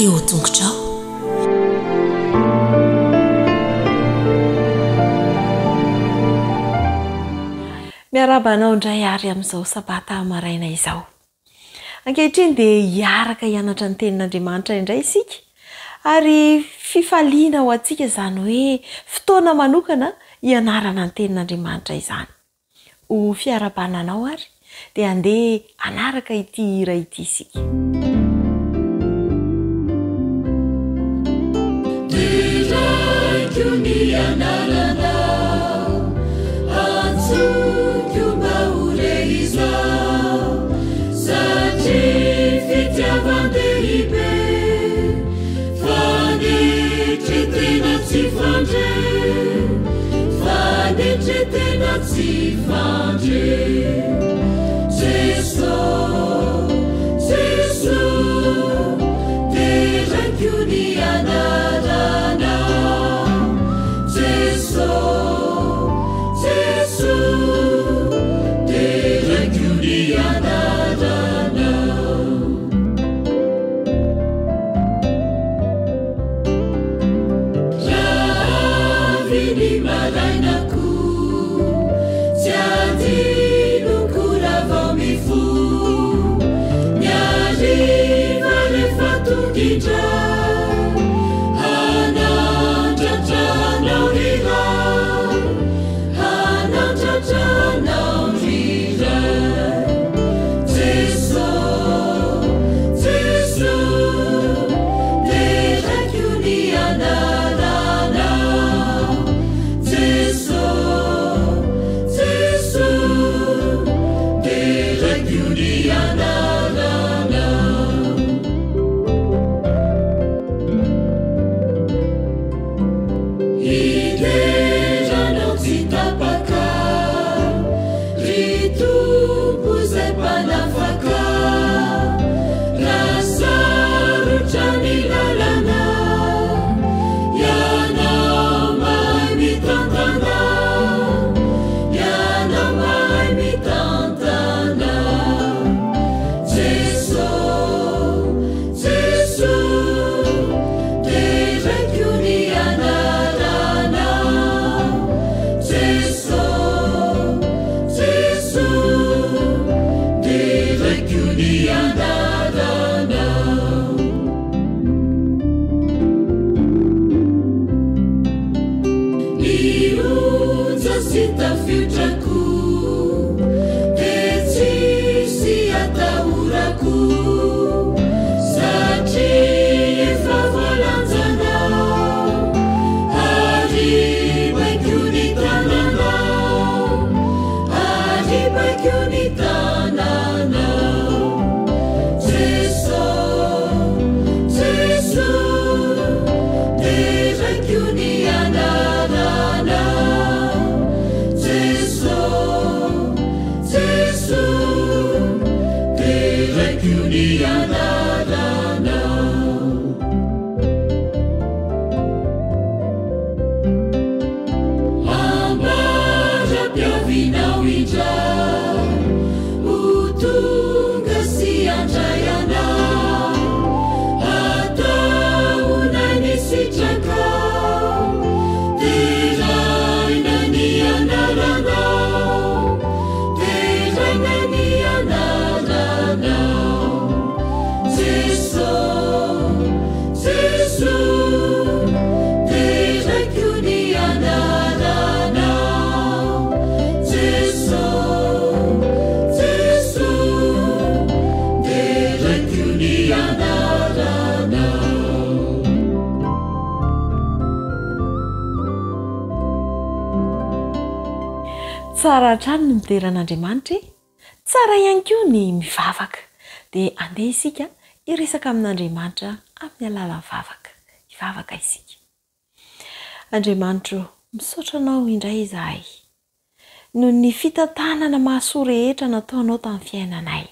eo an-tongotrao. Miarahaba anao indray ary amin'izao sabata maraina izao. Ankehitriny dia hiaraka hianatra ny Tenin'Andriamanitra indray isika, ary fifaliana ho antsika izany hoe fotoana manokana hianarana ny Tenin'Andriamanitra izany. Ho fiarahabana anao ary dia andeha hanaraka ity hira ity isika. Deraiko ny anaranao, antsoiko mba ho re izao, satria fitiavan-dehibe, Fanetren-tena tsy fandre, fanetren-tena tsy fandre. Jeso, Jeso, deraiko ny anaranao. Jeso, Jeso, deraiko ny anaranao. Raha avy ny marainako, tsy adinoko raha vao mifoha, ny hariva rehefa tonga indray, hanandratra anao ry Ray, hanandratra anao ry Ray. Jeso, Jeso, deraiko ny anaranao. Jeso, Jeso, deraiko ny anaranao. Hidera anao tsy tapaka, ry Tompo izay Mpanafaka. Raha sarotra ny lalana, Ianao mahay mitantana, Ianao mahay mitantana. Jeso, Jeso, deraiko ny anaranao. Jeso, Jeso, deraiko ny anaranao. Ny onja sy tafiotrako dia tsisy atahorako, satria efa voalanjanao ary baiko ny tananao, ary baiko ny tananao. Jeso, Jeso, deraiko ny anaranao. Jeso, Jeso, deraiko ny anaranao. Ambara-piavianao indray, ho tonga sy handray anao. Ataonay ny sitrakao, deraina ny anaranao, deraina ny anaranao. Jeso, Jeso, deraiko ny anaranao. Jeso, Jeso, deraiko ny anaranao. Tsara hatrany ny midera an'Andriamanitra e! Tsara ihany koa ny mivavaka. Dia andeha isika hiresaka amin'Andriamanitra amin'ny alalan'ny vavaka. Hivavaka isika. Andriamanitro ô, misaotra Anao indray izahay noho ny fitantanana mahasoa rehetra nataonao tamin'ny fiainanay.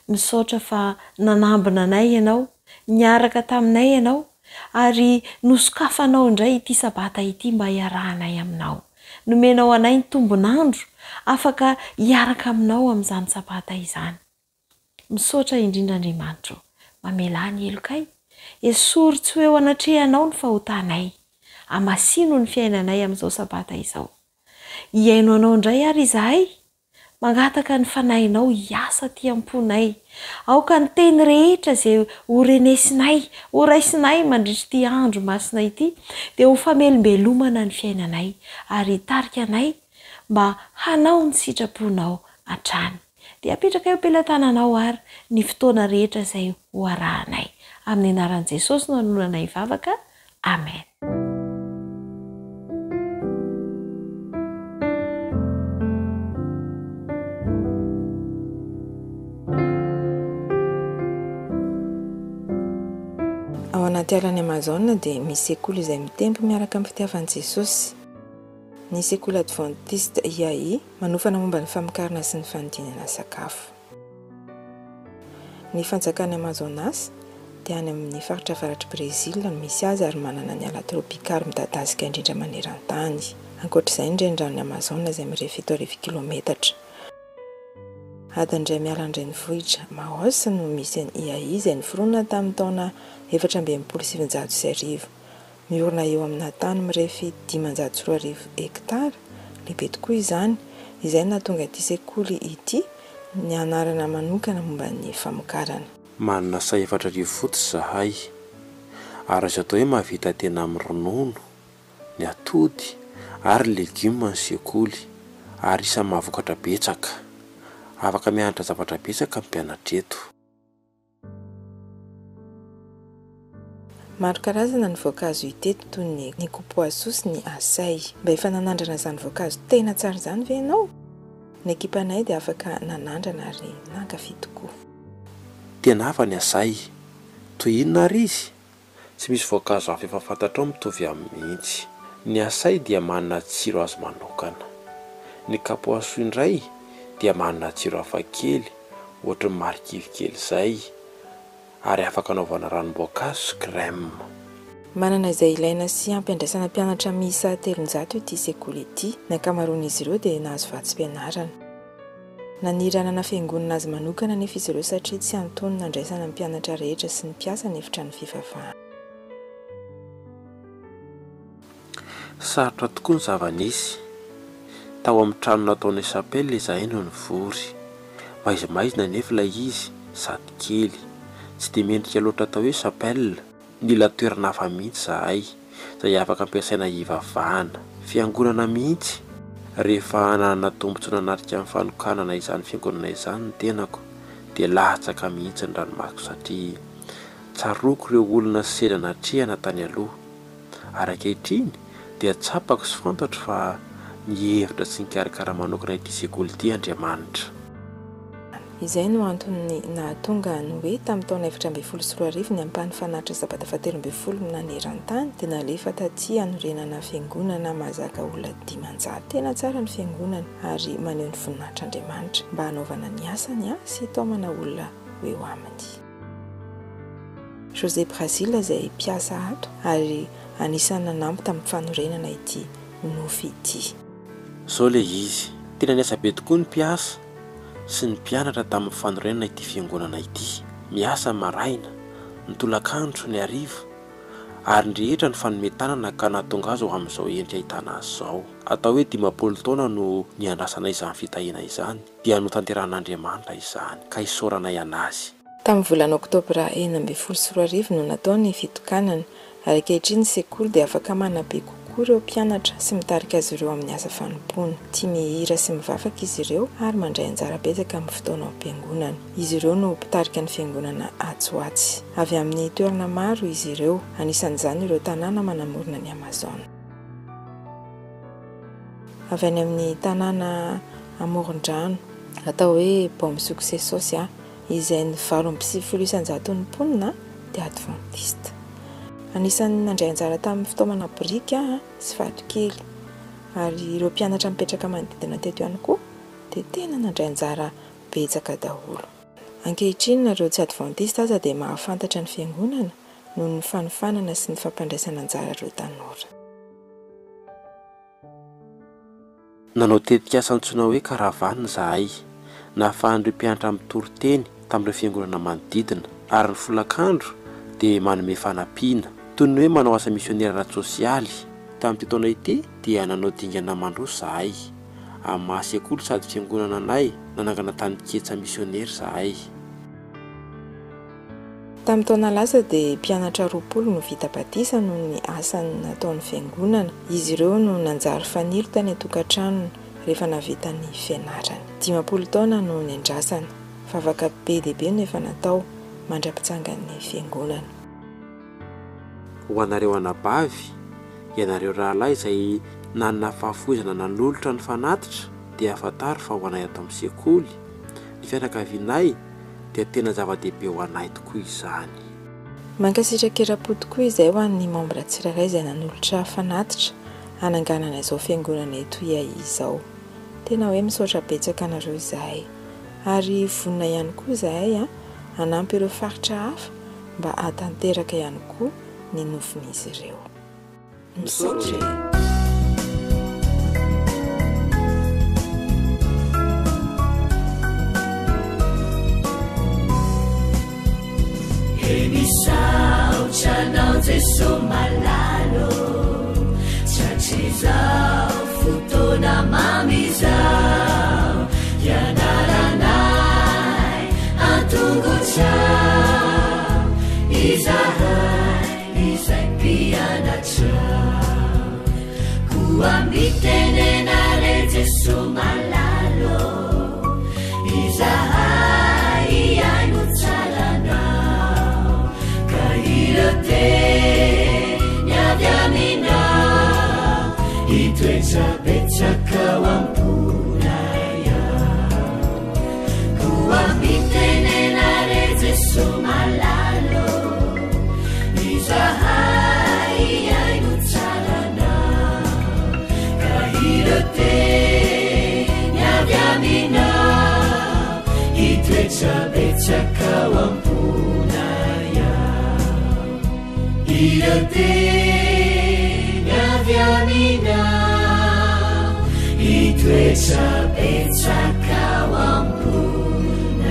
Misaotra fa nanambina anay Ianao, niaraka taminay Ianao, ary nosokafanao indray ity Sabata ity mba hiarahanay Aminao. Nomenao anay ny tombon'andro afaka hiaraka Aminao amin'izany Sabata izany. Misaotra indrindra Andriamanitra ô. Mamelà ny helokay. Esory tsy ho eo anatrehanao ny fahotanay. Hamasino ny fiainanay amin'izao Sabata izao. Hihaino Anao indray ary izahay, mangataka ny Fanahinao hiasa aty am-ponay. Aoka ny teny rehetra izay ho renesinay, ho raisinay mandritra ity andro masina ity dia ho famelombelomana ny fiainanay ary hitarika anay mba hanao ny sitraponao hatrany. Dia apetraka eo am-pelatananao ary ny fotoana rehetra izay ho arahanay. Amin'ny anaran'i Jesosy no anonanay vavaka. Amen. Ao anaty alan'i Amazone dia misy sekoly izay mitempo miaraka amin'ny fitiavan'i Jesosy. Ny sekoly Adventiste IAI manofana momba ny famokarana sy ny fanodinana sakafo. Ny fanjakan'i Amazonas dia any amin'ny faritra avaratr'i Brezila no misy azy ary manana ny ala tropikaly midadasika indrindra maneran-tany. Ankoatra izay ny reniranon'i Amazona izay mirefy 7000 kilometatra. Adiny iray miala ny renivohitra Manaus no misy an'i Iai izay niforona tamin'ny taona 1964. Miorina eo amina tany mirefy 2500 hektara, lehibe tokoa izany, izay no nahatonga ity sekoly ity nianarana manokana momba ny famokarana. Manana saha 4000 fotsy izahay, ary azo atao hoe mahavita tena amin'ny ronono, ny atody ary ny legioma ny sekoly, ary isan'ny mahavokatra betsaka. Afaka mianatra zavatra betsaka ny mpianatra eto. Maro karazana ny voankazo hita eto toy ny ny kopoasoa sy ny acai. Mba efa nanandrana izany voankazo tena tsara izany ve ianao? Ny ekipanay dia afaka nanandrana ary nankafy tokoa. Tena hafa ny acai. Toy inona ary izy? Tsy misy voankazo hafa efa fantatrao mitovy aminy mihitsy. Ny acai dia manana tsiro azy manokana. Ny kapoasoa indray dia manana tsiro hafakely, ohatry ny marikivy kely izay, ary afaka anaovana ranom-boankazo sy crème. Manana izay ilaina sy ampy andraisana mpianatra miisa 300 ity sekoly ity. Ny ankamaroan'izy ireo dia nahazo vatsim-pianarana. Naniry hanana fiangonana azy manokana anefa izy ireo satria tsy antonona handraisana ny mpianatra rehetra sy ny mpiasa ny efitrano fivavahana. Sarotra tokoa ny zava-nisy. Tao amin'ny trano nataonay chapelle izahay no nivory. Maizimaizina anefa ilay izy sady kely. Tsy dia mendrika loatra atao hoe chapelle. Nila toerana hafa mihitsy izahay, izay afaka ampiasaina hivavahana. Fiangonana mihitsy. Rehefa nanana tombontsoa nanatrika ny fanokanana izany fiangonana izany ny tenako, dia latsaka mihitsy ny ranomasoko satria tsaroako ireo olona sy sedra natrehana tany aloha. Ary ankehitriny dia tsapako sy fantatro fa nihevitra sy nikarakara manokana ity sekoly ity Andriamanitra. Izay no antony nahatonga ny hoe tamin'ny taona 2014 ny ampahan'ny fanatitra Sabata fahatelo ambin'ny folo naneran-tany dia nalefa taty hanorenana fiangonana mahazaka olona 500. Tena tsara ny fiangonana ary maneho ny voninahitr'Andriamanitra mba hanaovana ny asany sy hitaomana olona ho eo aminy. José Brasil izay mpiasa ato ary anisan'ny nanampy tamin'ny fanorenana ity nofy ity. Izao ilay izy, tena niasa be tokoa ny mpiasa sy ny mpianatra tamin'ny fanorenana ity fiangonana ity. Miasa ny maraina, ny tolakandro, ny hariva, ary ny rehetra nifanome tanana ka nahatonga azy ho amin'izao endrika ahitana azy izao. Atao hoe 50 taona no niandrasana izany fitahiana izany, dia notanterahin'Andriamanitra izany, ka isaoranay an'Azy. Tamin'ny volana oktobra 2016 no natao ny fitokanana, ary ankehitriny ny sekoly dia afaka manabe kokoa ireo mpianatra sy mitarika azy ireo amin'ny asa fanompoana. Tia mihira sy mivavaka izy ireo ary mandray anjara betsaka amin'ny fotoana ao am-piangonana. Izy ireo no mpitarika ny fiangonana atsy ho atsy. Avy amin'ny toerana maro izy ireo, anisan'izany ireo tanàna manamorona ny Amazon. Avy any amin'ny tanàna amoron-drano atao hoe Bom Successo izay ny 98 isan-jaton'ny mponina dia advantista. Anisan'ny nandray anjara tamin'ny fitaomana biriky sy vato kely, ary ireo mpianatra mipetraka manodidina teto ihany koa dia tena nandray anjara betsaka daholo. Ankehitriny na ireo tsy advantista aza dia mahafantatra ny fiangonana noho ny fanofanana sy ny fampandraisana anjara ireo tanora. Nanao tetikasa antsoina hoe Caravane izahay, nahafahan'ireo mpianatra mitory teny tamin'ireo fiangonana manodidina, ary ny folakandro dia manome fanampiana. Toy ny hoe manao asa misionera ara-tsosialy. Tamin'ity taona ity dia nanao dingana mandroso izahay. Amin'ny maha sekoly sady fiangonana anay, nanangana taninketsa misionera izahay. Tamin'ny taona lasa dia mpianatra 20 no vita batisa noho ny asa nataon'ny fiangonana. Izy ireo no nanjary fanilo tany an-tokantranony rehefa nahavita ny fianarany. 50 taona no niandrasana. Vavaka be dia be no efa natao mandra-pitsangan'ny fiangonana. Ho anareo anabavy, ianareo rahalahy izay nanana fahafoizana nanolotra ny fanatitra dia fantaro fa ho anay ato amin'ny sekoly, ny fianakavianay dia tena zava-dehibe ho anay tokoa izany. Mankasitraka eram-po tokoa izay ho an'ny membre tsirairay izay nanolotra fanatitra hananganana izao fiangonana eto IAI izao. Tena hoe misaotra betsaka anareo izahay. Ary vonona ihany koa izahay hanampy ireo faritra hafa mba hahatanteraka ihany koa ny nofin'izy ireo. Misaotra e! He misaotra anao Jeso malala ô, Tratrizao fotoana mamy izao, Hianaranay an-tongotrao, Izahay izay mpianatrao. Koa mitenena re Jeso malala ô, Izahay hihaino tsara anao, Ka ireo teny avy aminao, Hitoetra betsaka ao am-ponay ao. Koa mitenena re Jeso malala ô, Izahay hihaino tsara anao, Ka ireo teny avy aminao, Hitoetra betsaka ao am-ponay ao. Ireo teny avy aminao, Hitoetra betsaka ao am-ponay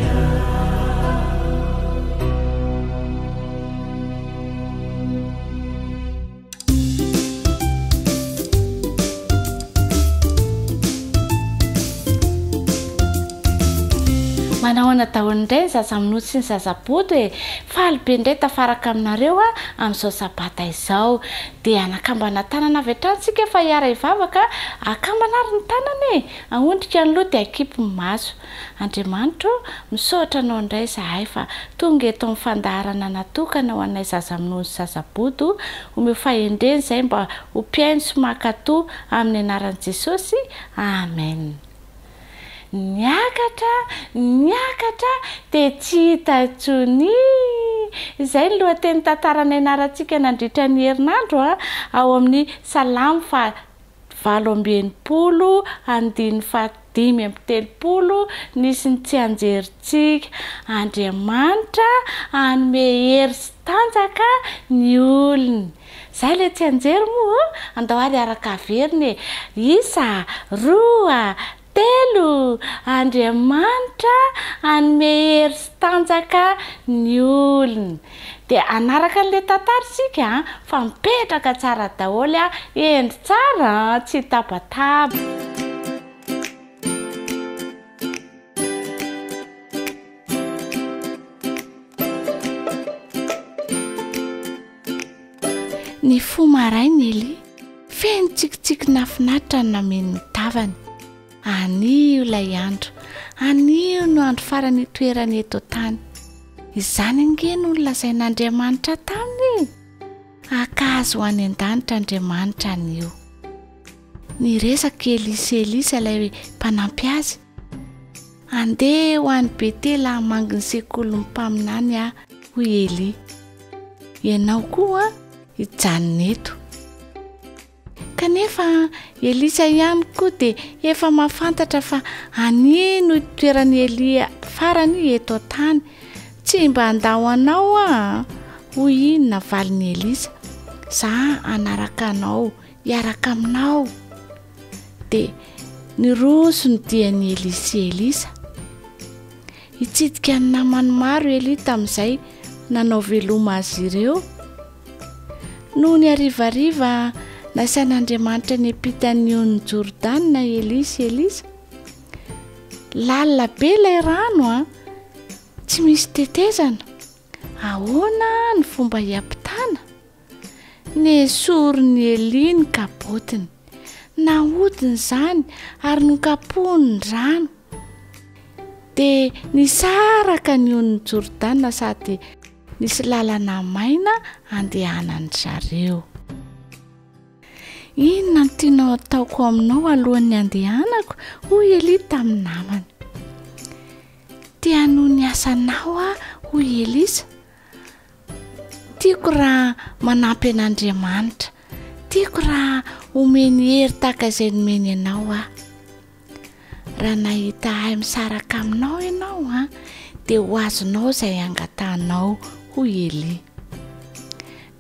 ao. Manahoana daholo indray ny zaza minono sy ny zaza bodo e! Faly be indray tafaraka aminareo aho amin'izao sabata izao. Dia hanakambana tanana avy hatrany isika fa hiara-hivavaka, akambana ary ny tanana e! Ahondrika ny loha dia akipy ny maso. Andriamanitra ô, misaotra Anao indray izahay fa tonga eto amin'ny fandaharana natokana ho anay zaza minono sy zaza bodo, omeo fahendrena izay mba ho mpihaino sy mankatò amin'ny anaran'i Jesosy, Amen. Niakatra, niakatra, dia tsy hita intsony. Izay ny lohatenin'ny tantara nianarantsika nandritra ny herinandro ao amin'ny Salamo faha 68 andininy faha 35 nisy ny tsianjerintsika. Andriamanitra hanome hery sy tanjaka ny olony. Zay le tsianjery moa ô! Andao ary hiaraka haverina e! Isa, roa, telo, Andriamanitra hanome hery sy tanjaka ny olony. Dia hanaraka an'ilay tantara isika an, fa mipetraka tsara daholo an, hendry tsara an, tsy hitabataba. Nifoha maraina Elia, feno tsikitsiky nahafinaritra ny nameno ny tavany. Anio ilay andro, anio no andro farany hitoerany eto an-tany. Izany ange no nolazain'Andriamanitra taminy e! Haka azy ho any an-danitra Andriamanitra anio. Niresaka i Elia sy Elisa ilay mpanampy azy. Andeha ho any Betela hamangy ny sekolin'ny mpaminany aho, hoy i Elia. Ianao koa hijanona eto. Kanefa Elisa ihany koa dia efa mahafantatra fa any no itoeran'i Elia farany eto an-tany. Tsy mba handao anao aho, hoy i navalin'i Elisa. Za hanaraka anao, hiaraka aminao. Dia niroso ny dian'i Elia sy Elisa. Hitsidika ny namany maro Elia tamin'izay. nanao veloma azy ireo. Nony harivariva, nasain'Andriamanitra niampita ny onin'i Jordana i Elia sy Elisa. Lalina be ilay rano an! Tsy misy tetezana. Ahoana ny fomba hiampitana? Nesorin'i Elia ny kapaotiny. Nahodiny izany ary nokapohiny ny rano. Dia nisaraka ny onin'i Jordana sady nisy lalana maina handehanan-dry zareo. Inona no tianao hataoko aminao alohan'ny handehanako? hoy Elia tamin'ny namany. Te hanohy ny asanao aho, hoy i Elisa. Tiako raha manampy an'Andriamanitra. Tiako raha omeny hery tahaka izay nomeny anao aho. Raha nahita ahy misaraka aminao ianao, an, dia ho azonao izay angatahanao, hoy i Elia.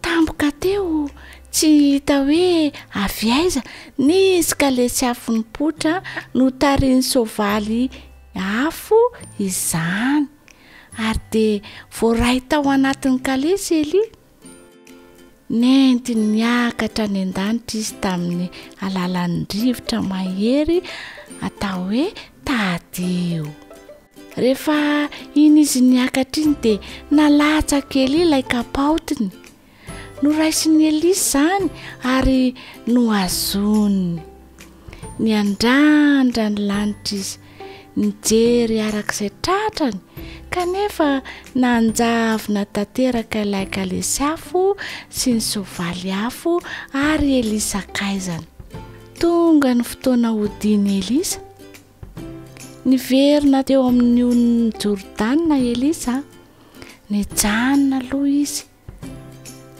Tampoka teo, tsy hita hoe avy aiza, nisy kalesy afo nipoitra notarihin'ny soavaly afo izany, ary dia voaray tao anatin'ny kalesy Elia. Nentiny niakatra any an-danitra izy tamin'ny alalan'ny rivotra mahery atao hoe tadio. Rehefa iny izy niakatra iny dia nalatsak'i Elia ilay kapaotiny. Noraisin'i Elia izany ary nohazoniny. Niandrandra ny lanitra izy, nijery araka izay tratrany, kanefa nanjavona tanteraka ilay kalesy afo sy ny soavaly afo ary Elia sakaizany. Tonga ny fotoana hodian'i Elisa. Niverina teo amin'ny onin'i Jordana Elisa. Nijanona aloha izy.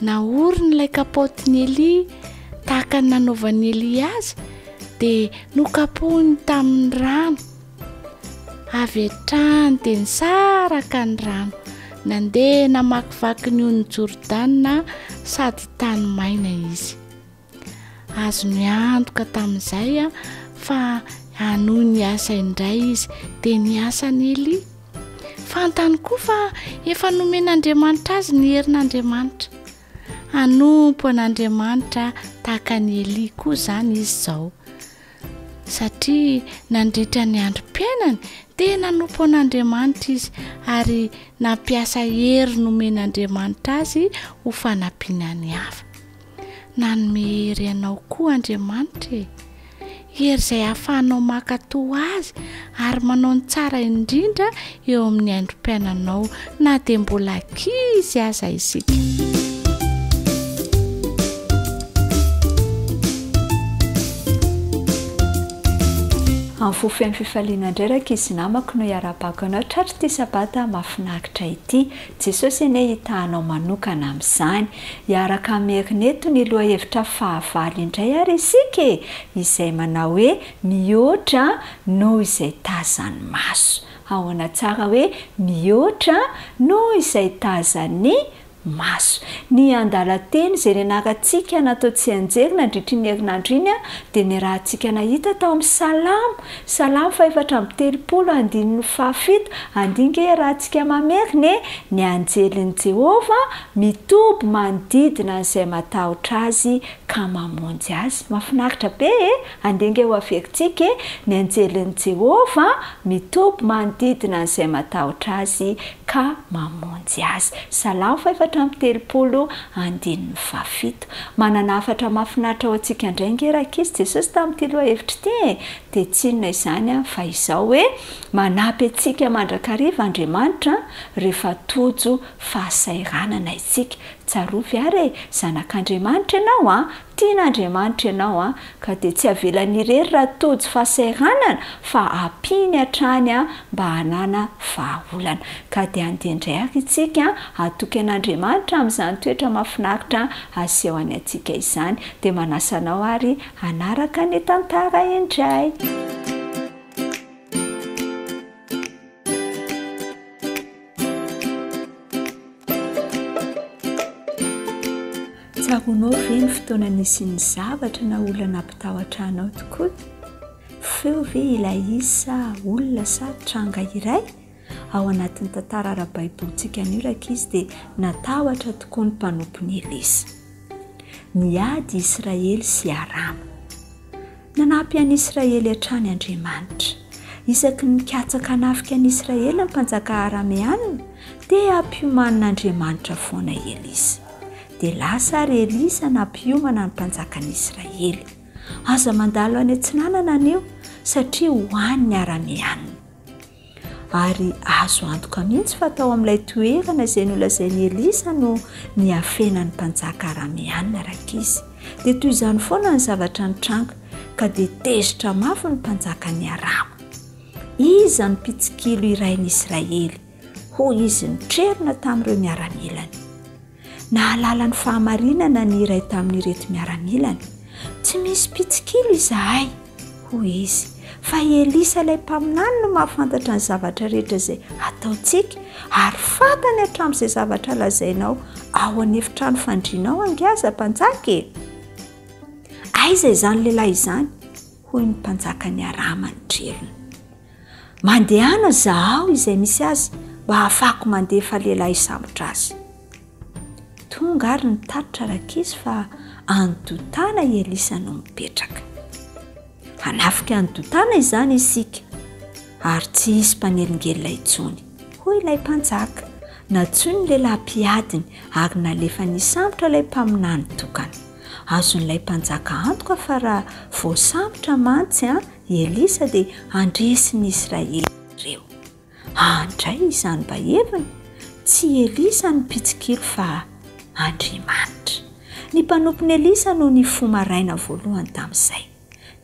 Naoriny ilay kapaotin'i Elia tahaka ny nanaovan'i Elia azy, dia nokapohiny tamin'ny rano. Avy hatrany dia nisaraka ny rano, nandeha namakivaky ny onin'i Jordana sady tany maina izy. Azony antoka tamin'izay fa hanohy ny asa indray izy, dia ny asan'i Elia. Fantany koa fa efa nomen'Andriamanitra azy ny herin'Andriamanitra. Hanompo an'Andriamanitra tahaka an'i Elia koa izany izy izao. Satria nandritra ny androm-piainany dia nanompo an'Andriamanitra izy ary nampiasa hery nomen'Andriamanitra azy ho fanampiana ny hafa. Nanome hery anao koa Andriamanitra e! Hery izay ahafahanao mankatò Azy ary manao ny tsara indrindra eo amin'ny androm-piainanao na dia mbola ankizy aza isika. Amin'ny fo feno fifaliana indray rankizy namako no iarahabako anao tratr'ity sabata mahafinaritra ity. Jesosy anie hitahanao manokana amin'izany. Hiaraka hamerina eto ny lohahevitra fahavalo indray ary isika e! Izay manao hoe mihoatra noho izay tazan'ny maso. Ahoana tsara hoe mihoatra noho izay tazan'ny maso. Ny andalan-teny izay nianarantsika natao tsianjery nandritra iny herinandro iny dia niarahantsika nahita tao amin'ny Salamo, Salamo fahefatra amby telopolo andininy fahafito, andeha ange iarahantsika mamerina e, Ny anjelin'i Jehovah mitoby manodidina an'izay matahotra azy ka mamonjy azy. Mahafinaritra be e! Andeha ange ho averintsika e, Ny anjelin'i Jehovah mitoby manodidina an'izay matahotra azy ka mamonjy azy. Salamo fahefatra amby telopolo andininy fahafito. Manana hafatra mahafinaritra ho antsika indray ange rankizy Jesosy tamin'ity lohahevitra ity e! Dia tsy inona izany fa izao hoe, manampy antsika mandrakariva Andriamanitra rehefa tojo fahasahiranana isika. Tsarovy ary e! Zanak'Andriamanitra ianao an! Tian'Andriamanitra ianao an! Ka dia tsy avelany irery raha tojo fahasahiranana fa ampiany hatrany mba hanana vahaolana. Ka dia andeha indray ary isika hatoky an'Andriamanitra amin'izany toetra mahafinaritra asehony antsika izany. Dia manasa anao ary hanaraka ny tantara indray. Tsaroanao ve ny fotoana nisian'ny zavatra na olona nampitahotra anao tokoa? Feo ve ilay izy sa olona sa tranga iray? Ao anatin'ny tantara ara-baibolintsika anio rankizy dia natahotra tokoa ny mpanompon'i Elisa. Niady i Israely sy Arama. Nanampy an'i Israely hatrany Andriamanitra. Isaky ny mikatsaka hanafika an'i Israely ny mpanjaka arameanina, dia ampiomanin'Andriamanitra foana i Elisa. Dia lasa àry Elisa nampiomana ny mpanjakan'i Israely. Aza mandalo any atsinanana anio, satria ho any ny Arameanina. Ary azo antoka mihitsy fa tao amin'ilay toerana izay nolazain'i Elisa no niafenan'ny mpanjaka arameanina rankizy. Dia toy izany foana ny zavatra nitranga, ka dia tezitra mafy ny mpanjakan'i Arama. Iza no mpitsikilo irain'i Israely? hoy izy nitrerona tamin'ireo miaramilany. Nahalala ny fahamarinana ny iray tamin'ireto miaramilany. Tsy misy mpitsikilo izahay, hoy izy, fa i Elisa ilay mpaminany no mahafantatra ny zavatra rehetra izay ataontsika, ary fantany hatramin'izay zavatra lazainao ao an'efitrano fandrianao ange aza, mpanjaka e! Aiza izany lehilahy izany? hoy ny mpanjakan'i Arama nitrerona. Mandehana zahao izay misy azy mba hahafahako mandefa lehilahy hisambotra azy. Tonga ary ny tatitra rankizy fa any Dotana i Elisa no mipetraka. Hanafika an'i Dotana izany isika ary tsy hisy mpanelingelina intsony, hoy ilay mpanjaka. Nantsoiny ny lehilahy mpiadiny ary nalefany hisambotra ilay mpaminany tokana. Azon'ilay mpanjaka antoka fa raha voasambotra mantsy i Elisa dia handresy ny Israely ireo. Handray izany mba heviny? Tsy i Elisa no mpitsikilo fa Andriamanitra. Ny mpanompon'i Elisa no nifoha maraina voalohany tamin'izay.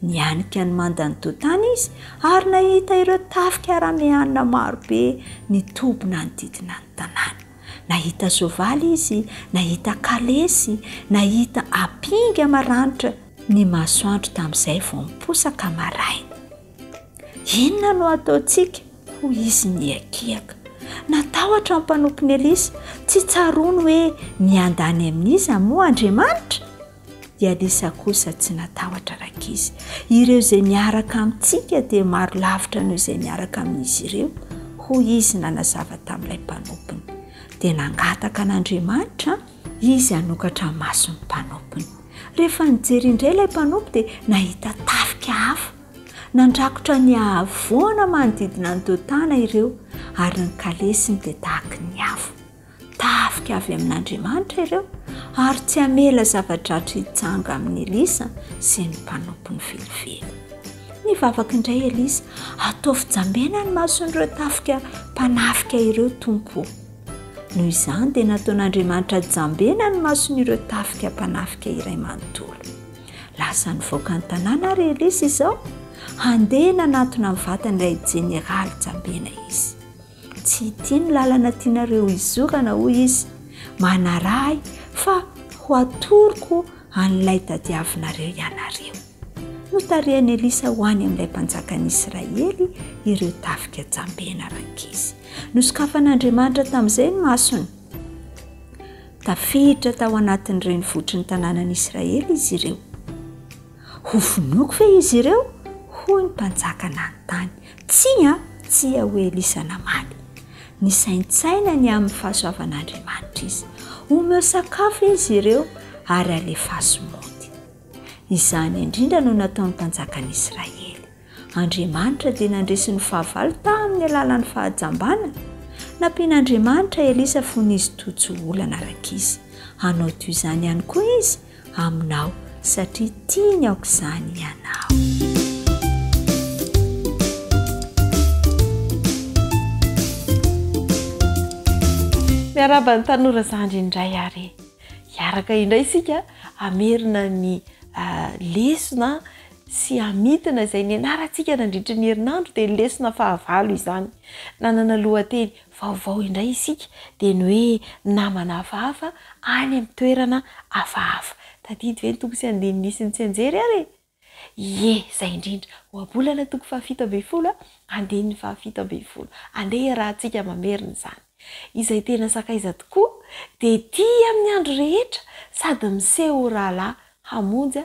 Nianika ny mandan'i Dotana izy ary nahita ireo tafika arameanina maro be nitoby nanodidina ny tanàna. Nahita soavaly izy, nahita kalesy, nahita ampinga maranitra. Ny masoandro tamin'izay vao miposaka maraina. Inona no hataontsika? hoy izy nihiakiaka. Natahotra ny mpanompon'i Elisa. Tsy tsaroany hoe miandany amin'iza moa Andriamanitra? I Elisa kosa tsy natahotra rankizy. Ireo izay miaraka amintsika dia maro lavitra noho izay miaraka amin'izy ireo, hoy izy nanazava tamin'ilay mpanompony. Dia nangataka an'Andriamanitra izy hanokatra ny mason'ny mpanompony. Rehefa nijery indray ilay mpanompo dia nahita tafika hafa. Nandrakotra ny havoana manodidina an'i Dotana ireo, ary ny kalesiny dia tahaky ny afo. Tafika avy amin'Andriamanitra ireo, ary tsy hamela zava-dratsy hitsanga amin'i Elisa sy ny mpanompony velively. Nivavaka indray Elisa, Ataovy jambena ny mason'ireo tafika mpanafika ireo, Tompo ô. Noho izany dia nataon'Andriamanitra jambena ny mason'ireo tafika mpanafika iray manontolo. Lasa nivoaka ny tanàna àry Elisa izao, handeha nanatona ny vatan'ilay jeneraly jambena izy. Tsy ity no lalana tianareo hizorana, hoy izy, manaraha ahy fa ho atoroko an'ilay tadiavinareo ianareo. Notarihan'i Elisa ho any amin'ilay mpanjakan'i Israely ireo tafika jambena rankizy. Nosokafan'Andriamanitra tamin'izay ny masony. Tafiditra tao anatin'ny renivohitry ny tanànan'i Israely izy ireo. Hovonoiko ve izy ireo? hoy ny mpanjaka nanontany. Tsia, tsia, hoy Elisa namaly. Nisaintsaina ny amin'ny fahasoavan'Andriamanitra izy. Omeo sakafo izy ireo ary alefaso mody. Izany indrindra no nataon'ny mpanjakan'i Israely. Andriamanitra dia nandresy ny fahavalo tamin'ny alalan'ny fahajambana. Nampian'Andriamanitra Elisa fony izy tojo olana rankizy. Hanao toy izany ihany koa izy aminao satria tiany aok'izany ianao. Miarahaba ny tanora zandry indray ary e! Hiaraka indray isika hamerina ny lesona sy hamidina izay nianarantsika nandritry ny herinandro dia ny lesona fahavalo izany. Nanana lohateny vaovao indray isika dia ny hoe namana hafahafa any amin'ny toerana hafahafa. Tadidy ve ny toko sy andininy nisy ny tsianjery ary e? Ie, izay indrindra. Ohabolana toko fahafito ambin'ny folo andininy fahafito ambin'ny folo. Andeha iarahantsika mamerina izany. Izay tena sakaiza tokoa dia tia amin'ny andro rehetra sady miseho ho rahalahy hamonjy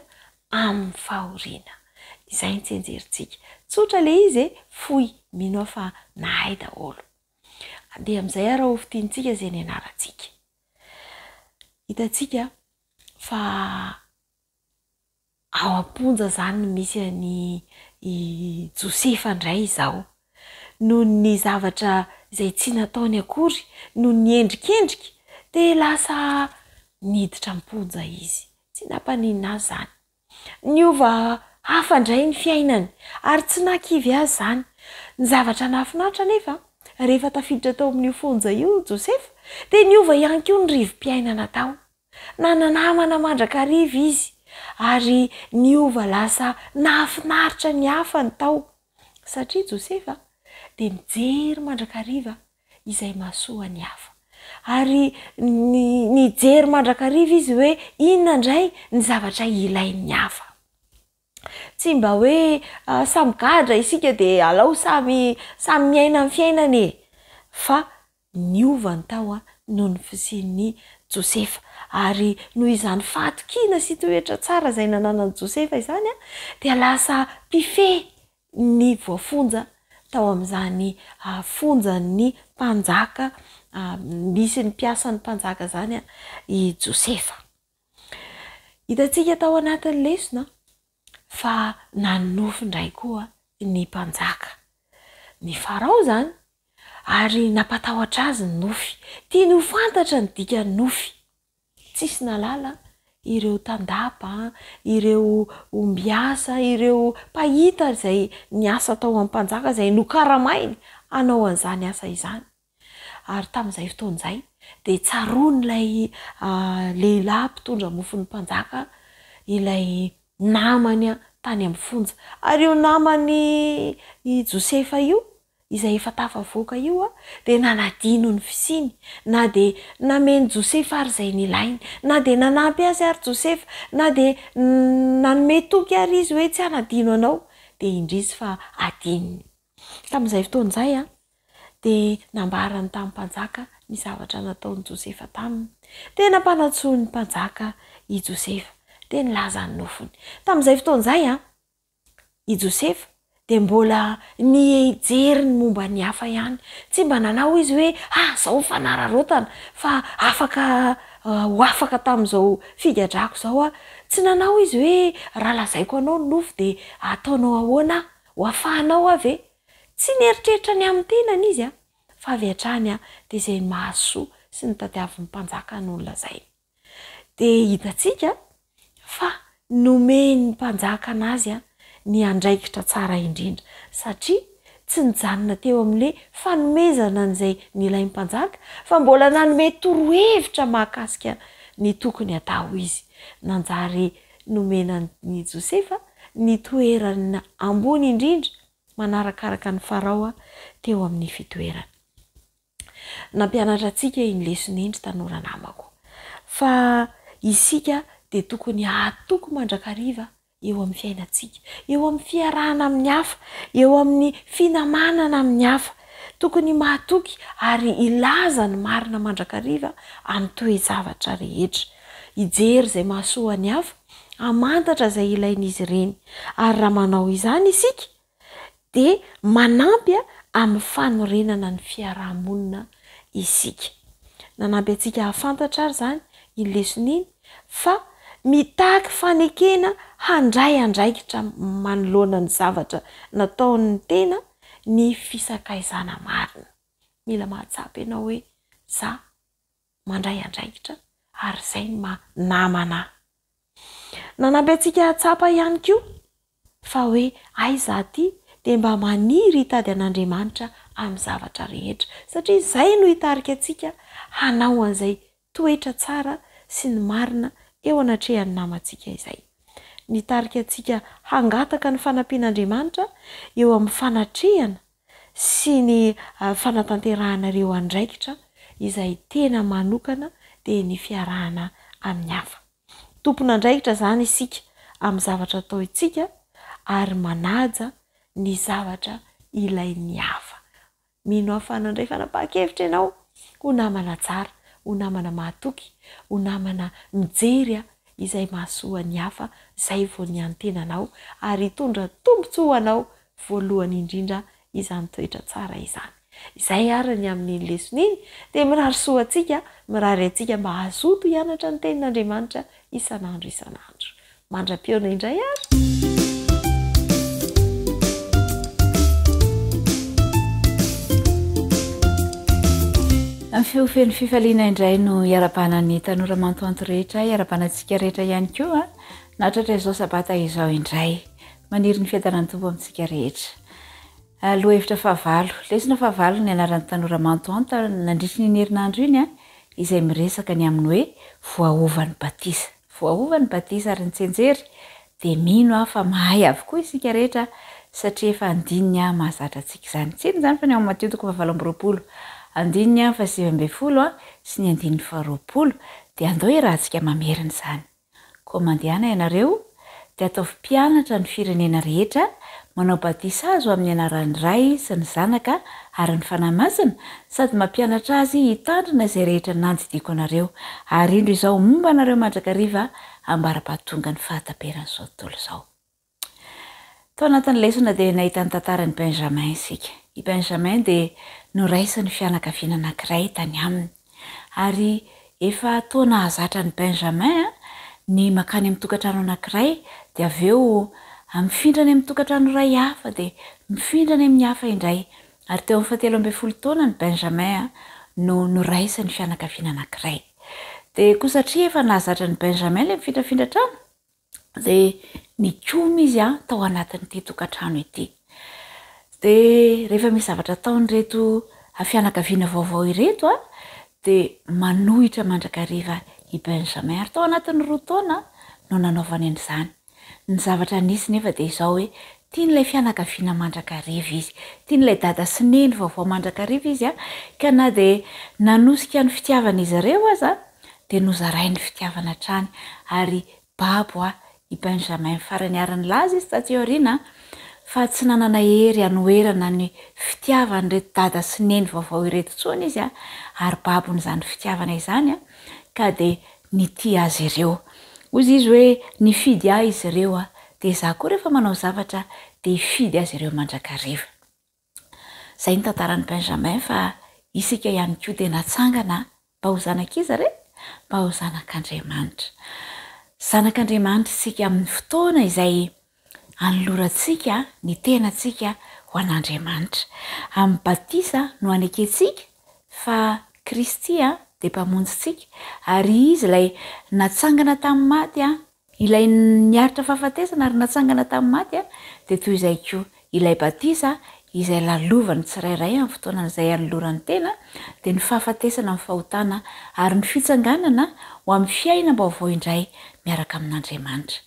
amin'ny fahoriana. Izay ny tsianjerintsika. Tsotra ilay izy e, fohy, mino aho fa nahay daholo. Andeha amin'izay ary ho fintinintsika izay nianarantsika. Hitantsika fa ao am-ponja izany no misy an'i i Josefa indray izao. Noho ny zavatra izay tsy nataony akory, noho ny endrikendrika, dia lasa niditra am-ponja izy. Tsy nampaninona azy izany. Niova hafa indray ny fiainany ary tsy nahakivy azy izany. Ny zavatra nahafinaritra anefa, rehefa tafiditra tao amin'io fonja io Josefa, dia niova ihany koa ny rivo-piainana tao. Nana-namana mandrakariva izy ary niova lasa nahafinaritra ny hafa ny tao, satria Josefa dia mijery mandrakariva izay mahasoa ny hafa. Ary nijery mandrakariva izy hoe inona indray ny zavatra ilain'ny hafa. Tsy mba hoe samy gadra isika dia alao samy samy miaina ny fiainany e! Fa niova ny tao noho ny fisian'i Josefa. Ary noho izany fahatokiana sy toetra tsara izay nananan'i Josefa izany dia lasa mpifehy ny voafonja tao amin'izany fonjan'ny mpanjaka misy ny mpiasan'ny mpanjaka izany i Josefa. Hitantsika tao anatin'ny lesona fa nanonofy indray koa ny mpanjaka. Ny Farao izany, ary nampatahotra azy ny nofy. Tiany ho fantatra ny dikan'ny nofy. Tsisy nahalala ireo tandapa, ireo ombiasa, ireo mpahita izay niasa tao amin'ny mpanjaka izay nokaramainy hanao an'izany asa izany. Ary tamin'izay fotoana izay dia tsaroan'ilay lehilahy mpitondra mofon'ny mpanjaka ilay namany tany amin'ny fonja. Ary io naman'i Josefa io izay efa tafavoaka io dia nanadino ny fisiany, na dia namen'i Josefa ary izay nilainy, na dia nanampy azy ary Josefa, na dia nanome toky ary izy hoe tsy hanadino anao, dia indrisy fa adinony. Tamin'izay fotoana izay dia nambarany tamin'ny mpanjaka ny zavatra nataon'i Josefa taminy. Dia nampanantsoin'ny mpanjaka i Josefa, dia nilaza ny nofiny. Tamin'izay fotoana izay i Josefa dia mbola nijery ny momba ny hafa ihany. Tsy mba nanao izy hoe, Ah, izao ny fanararaotana fa afaka ho afaka tamin'izao figadrako izao aho. Tsy nanao izy hoe, Raha lazaiko anao ny nofy dia hataonao ahoana aho? Ho afahanao aho ve? Tsy nieritreritra ny amin'ny tenany izy, fa avy hatrany dia izay mahasoa sy ny tadiavin'ny mpanjaka no nolazainy. Dia hitantsika fa nomen'ny mpanjaka anazy ny andraikitra tsara indrindra, satria tsy nijanona teo amin'ilay fanomezana an'izay nilain'ny mpanjaka, fa mbola nanome torohevitra mahakasika ny tokony hatao izy. Nanjary nomena an'i Josefa ny toerana ambony indrindra manarakaraka an'i Farao teo amin'ny fitoerany. Nampianatra antsika iny lesona iny ry tanora namako fa isika dia tokony hahatoky mandrakariva eo amin'ny fiainantsika, eo amin'ny fiarahana amin'ny hafa, eo amin'ny finamanana amin'ny hafa. Tokony mahatoky ary hilaza ny marina mandrakariva amin'ny toe-javatra rehetra. Hijery izay mahasoa ny hafa, hamantatra izay ilain'izy ireny. Ary raha manao izany isika dia manampy amin'ny fanorenana ny fiaraha-monina isika. Nanampy antsika hahafantatra ary izany iny lesona iny fa mitaky fanekena handray andraikitra manoloana ny zavatra nataon'ny tena ny fisakaizana marina. Mila mahatsapa ianao hoe za mandray andraikitra ary izay ny maha namana ahy. Nanampy antsika hahatsapa ihany koa fa hoe aiza aty dia mba maniry hitady an'Andriamanitra amin'ny zavatra rehetra satria izay no hitarika antsika hanao an'izay toetra tsara sy ny marina eo anatrehan'ny namantsika izay. Nitarika antsika hangataka ny fanampian'Andriamanitra eo amin'ny fanatrehana sy ny fanatanterahana ireo andraikitra izay tena manokana dia ny fiarahana amin'ny hafa. Tompon'andraikitra izany isika amin'ny zavatra ataontsika ary manaja ny zavatra ilain'ny hafa. Mino aho fa nandray fanapahan-kevitra ianao ho namana tsara, ho namana mahatoky, ho namana mijery izay mahasoa ny hafa, izay vao ny antenanao ary hitondra tombontsoa ho anao voalohany indrindra izany toetra tsara izany. Izay ary ny amin'iny lesona iny dia mirary soa antsika, mirary antsika mba hazoto hianatra ny tenin'Andriamanitra isan'andro isan'andro. Mandra-pihaona indray ary. Ny feo feno fifaliana indray no iarabana ny tanora mantoanto rehetra, iarabana antsika rehetra ihany koa nahatratra izao sabata izao indray. Maniry ny fiadanan'ny Tompo amintsika rehetra. Lohahevitra fahavalo, lesona fahavalo nianaran'ny tanora mantoanto nandritry ny iny herinandro iny izay miresaka ny amin'ny hoe voaovan'ny batisa. Voaova ny batisa ary ny tsenjery dia mino aho fa mahay avokoa isika rehetra satria efa andininy mahazatra antsika izany. Tsy inona izany fa ny ao amin'ny Matio toko fahavalo amby 20, andininy faha-19 sy ny andininy faharoapolo dia andao iarahantsika mamerina izany. Koa mandehana ianareo, dia ataovy mpianatra ny firenena rehetra, manao batisa azy ho amin'ny anaran'ny Ray sy ny Zanaka ary ny Fanahy Masina, sady mampianatra azy hitandrina izay rehetra nandidiako anareo, ary indro Izaho momba anareo mandrakariva ambara-pahatongan'ny fahataperan'izao tontolo izao. Tao anatin'ny lesona dia nahita ny tantaran'i Benjamin isika. I Benjamin dia noraisin'ny fianakaviana anankiray tany aminy. Ary efa toa nahazatra an'i Benjamin ny mankany amin'ny tokantrano anankiray dia avy eo mifindra any amin'ny tokantrano iray hafa dia mifindra any amin'ny hafa indray. Ary teo amin'ny fahatelo ambinifolo taonany Benjamin no noraisin'ny fianakaviana anankiray. Dia koa satria efa nahazatra an'i Benjamin ilay mifindrafindra trano, dia nikomy izy tao anatin'ity tokantrano ity. Dia rehefa misy zavatra ataon'ireto fianakaviana vaovao ireto dia manohitra mandrakariva i Benjamin. Ary tao anatin'ny roa taona no nanaovany an'izany. Ny zavatra nisy nefa dia izao hoe tian'ilay fianakaviana mandrakariva izy. Tian'ilay dada sy neny vaovao mandrakariva izy ka na dia nanosika ny fitiavan'izy ireo aza dia nozarainy fitiavana hatrany ary babo aho i Benjamin farany ary nilaza izy taty aoriana fa tsy nanana hery hanoherana ny fitiavan'ireto dada sy neny vaovao ireto intsony izy ary babon'izany fitiavana izany ka dia nitia azy ireo. Hoy izy hoe nifidy ahy izy ireo dia izaho koa rehefa manao zavatra dia hifidy azy ireo mandrakariva. Izay ny tantaran'i Benjamin fa isika ihany koa dia natsangana mba ho zanak'iza re? Mba ho zanak'Andriamanitra. Zanak'Andriamanitra isika amin'ny fotoana izay anolorantsika ny tenantsika ho an'Andriamanitra. Amin'ny batisa no anekentsika fa Kristy dia Mpamonjintsika ary Izy ilay natsangana tamin'ny maty Ilay niaritra fahafatesana ary natsangana tamin'ny maty dia toy izay koa, ilay batisa izay lalovan'ny tsirairay amin'ny fotoanan'izay anolorany tena dia ny fahafatesana amin'ny fahotana ary ny fitsanganana ho amin'ny fiainam-baovao indray miaraka amin'Andriamanitra.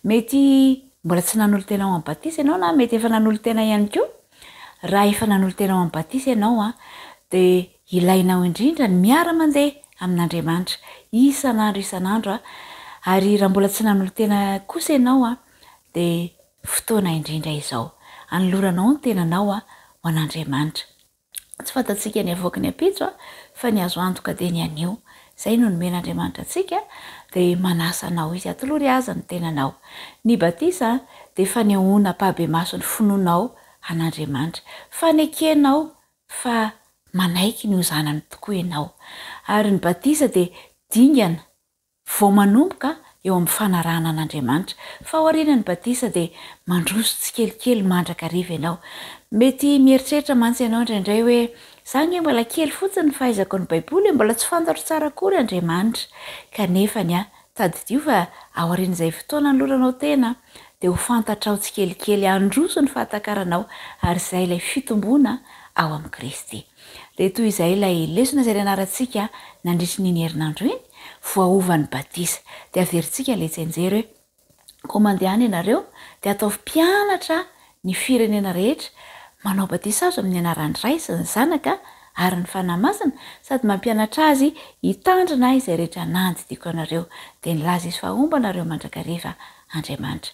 Mety mbola tsy nanolo-tena ho amin'ny batisa ianao na mety efa nanolo-tena ihany koa. Raha efa nanolo-tena ho amin'ny batisa ianao dia Ilainao indrindra ny miara-mandeha amin'Andriamanitra isan'andro isan'andro ary raha mbola tsy nanolo-tena kosa ianao dia fotoana indrindra izao anoloranao ny tenanao ho an'Andriamanitra. Tsy fantatsika ny havoaky ny ampitso fa ny azo antoka dia ny anio. Izay no nomen'Andriamanitra antsika dia manasa anao Izy. Atolory Azy ny tenanao. Ny batisa dia fanehoana ampahibemaso ny finoanao an'Andriamanitra. Fanekenao fa manaiky ny ho zanany tokoa ianao. Ary ny batisa dia dingana vao manomboka eo amin'ny fanarahana an'Andriamanitra. Fa aorianan'ny batisa dia mandroso tsikelikely mandrakariva ianao. Mety mieritreritra mantsy ianao indraindray hoe, 'Za ange mbola kely fotsiny ny fahaizako ny Baiboly e, mbola tsy fantatro tsara akory Andriamanitra. Kanefa ny ahy, Tadidio fa aorian'izay fotoana anoloranao tena dia ho fantatrao tsikelikely handroso ny fahatakaranao ary izay ilay fitomboana ao amin'i Kristy. Dia toy izay ilay lesona izay nianarantsika nandritry ny iny herinandro iny, voaovan'ny batisa. Dia averintsika ilay tsianjery hoe, Koa mandehana ianareo dia ataovy mpianatra ny firenena rehetra, manao batisa azy amin'ny anaran'ny Ray sy ny Zanaka ary ny Fanahy Masina, sady mampianatra azy hitandrina izay rehetra nandidiako anareo. Dia nilaza izy fa homba anareo mandrakariva Andriamanitra.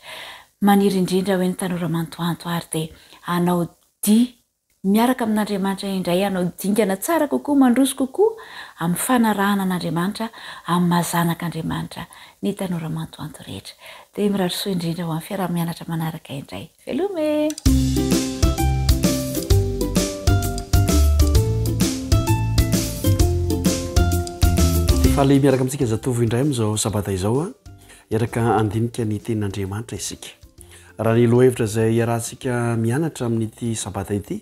Maniry indrindra hoe ny tanora mantoanto ary dia hanao dia miaraka amin'Andriamanitra indray hanao dingana tsara kokoa, mandroso kokoa amin'ny fanarahana an'Andriamanitra amin'ny maha zanak'Andriamanitra ny tanora mantoanto rehetra. Dia mirary soa indrindra ho amin'ny fiaraha-mianatra manaraka indray. Veloma e! Faly miaraka amintsika zatovo indray amin'izao sabata izao a. Hiaraka handinika ny tenin'Andriamanitra isika. Raha ny lohahevitra izay iarahantsika mianatra amin'ity sabata ity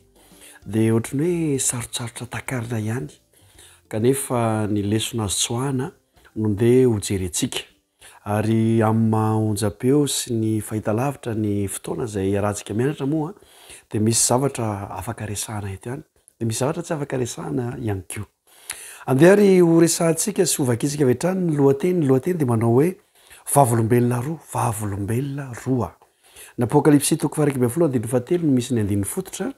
dia ohatran'ny hoe sarotsarotra takarina ihany kanefa ny lesona azo tsoahana no ndeha hojerentsika. Ary amin'ny maha onjam-peo sy ny fahitalavitra ny fotoana izay iarahantsika mianatra moa dia misy zavatra afaka resahana eto ihany, dia misy zavatra tsy afaka resahana ihany koa. Andeha ary ho resahantsika sy ho vakintsika avy hatrany ny lohateny, ny lohateny dia manao hoe Vavolombelona roa, Vavolombelona roa. Ny Apokalypsy toko faha-11 andininy fahatelo no misy ny andininy fototra,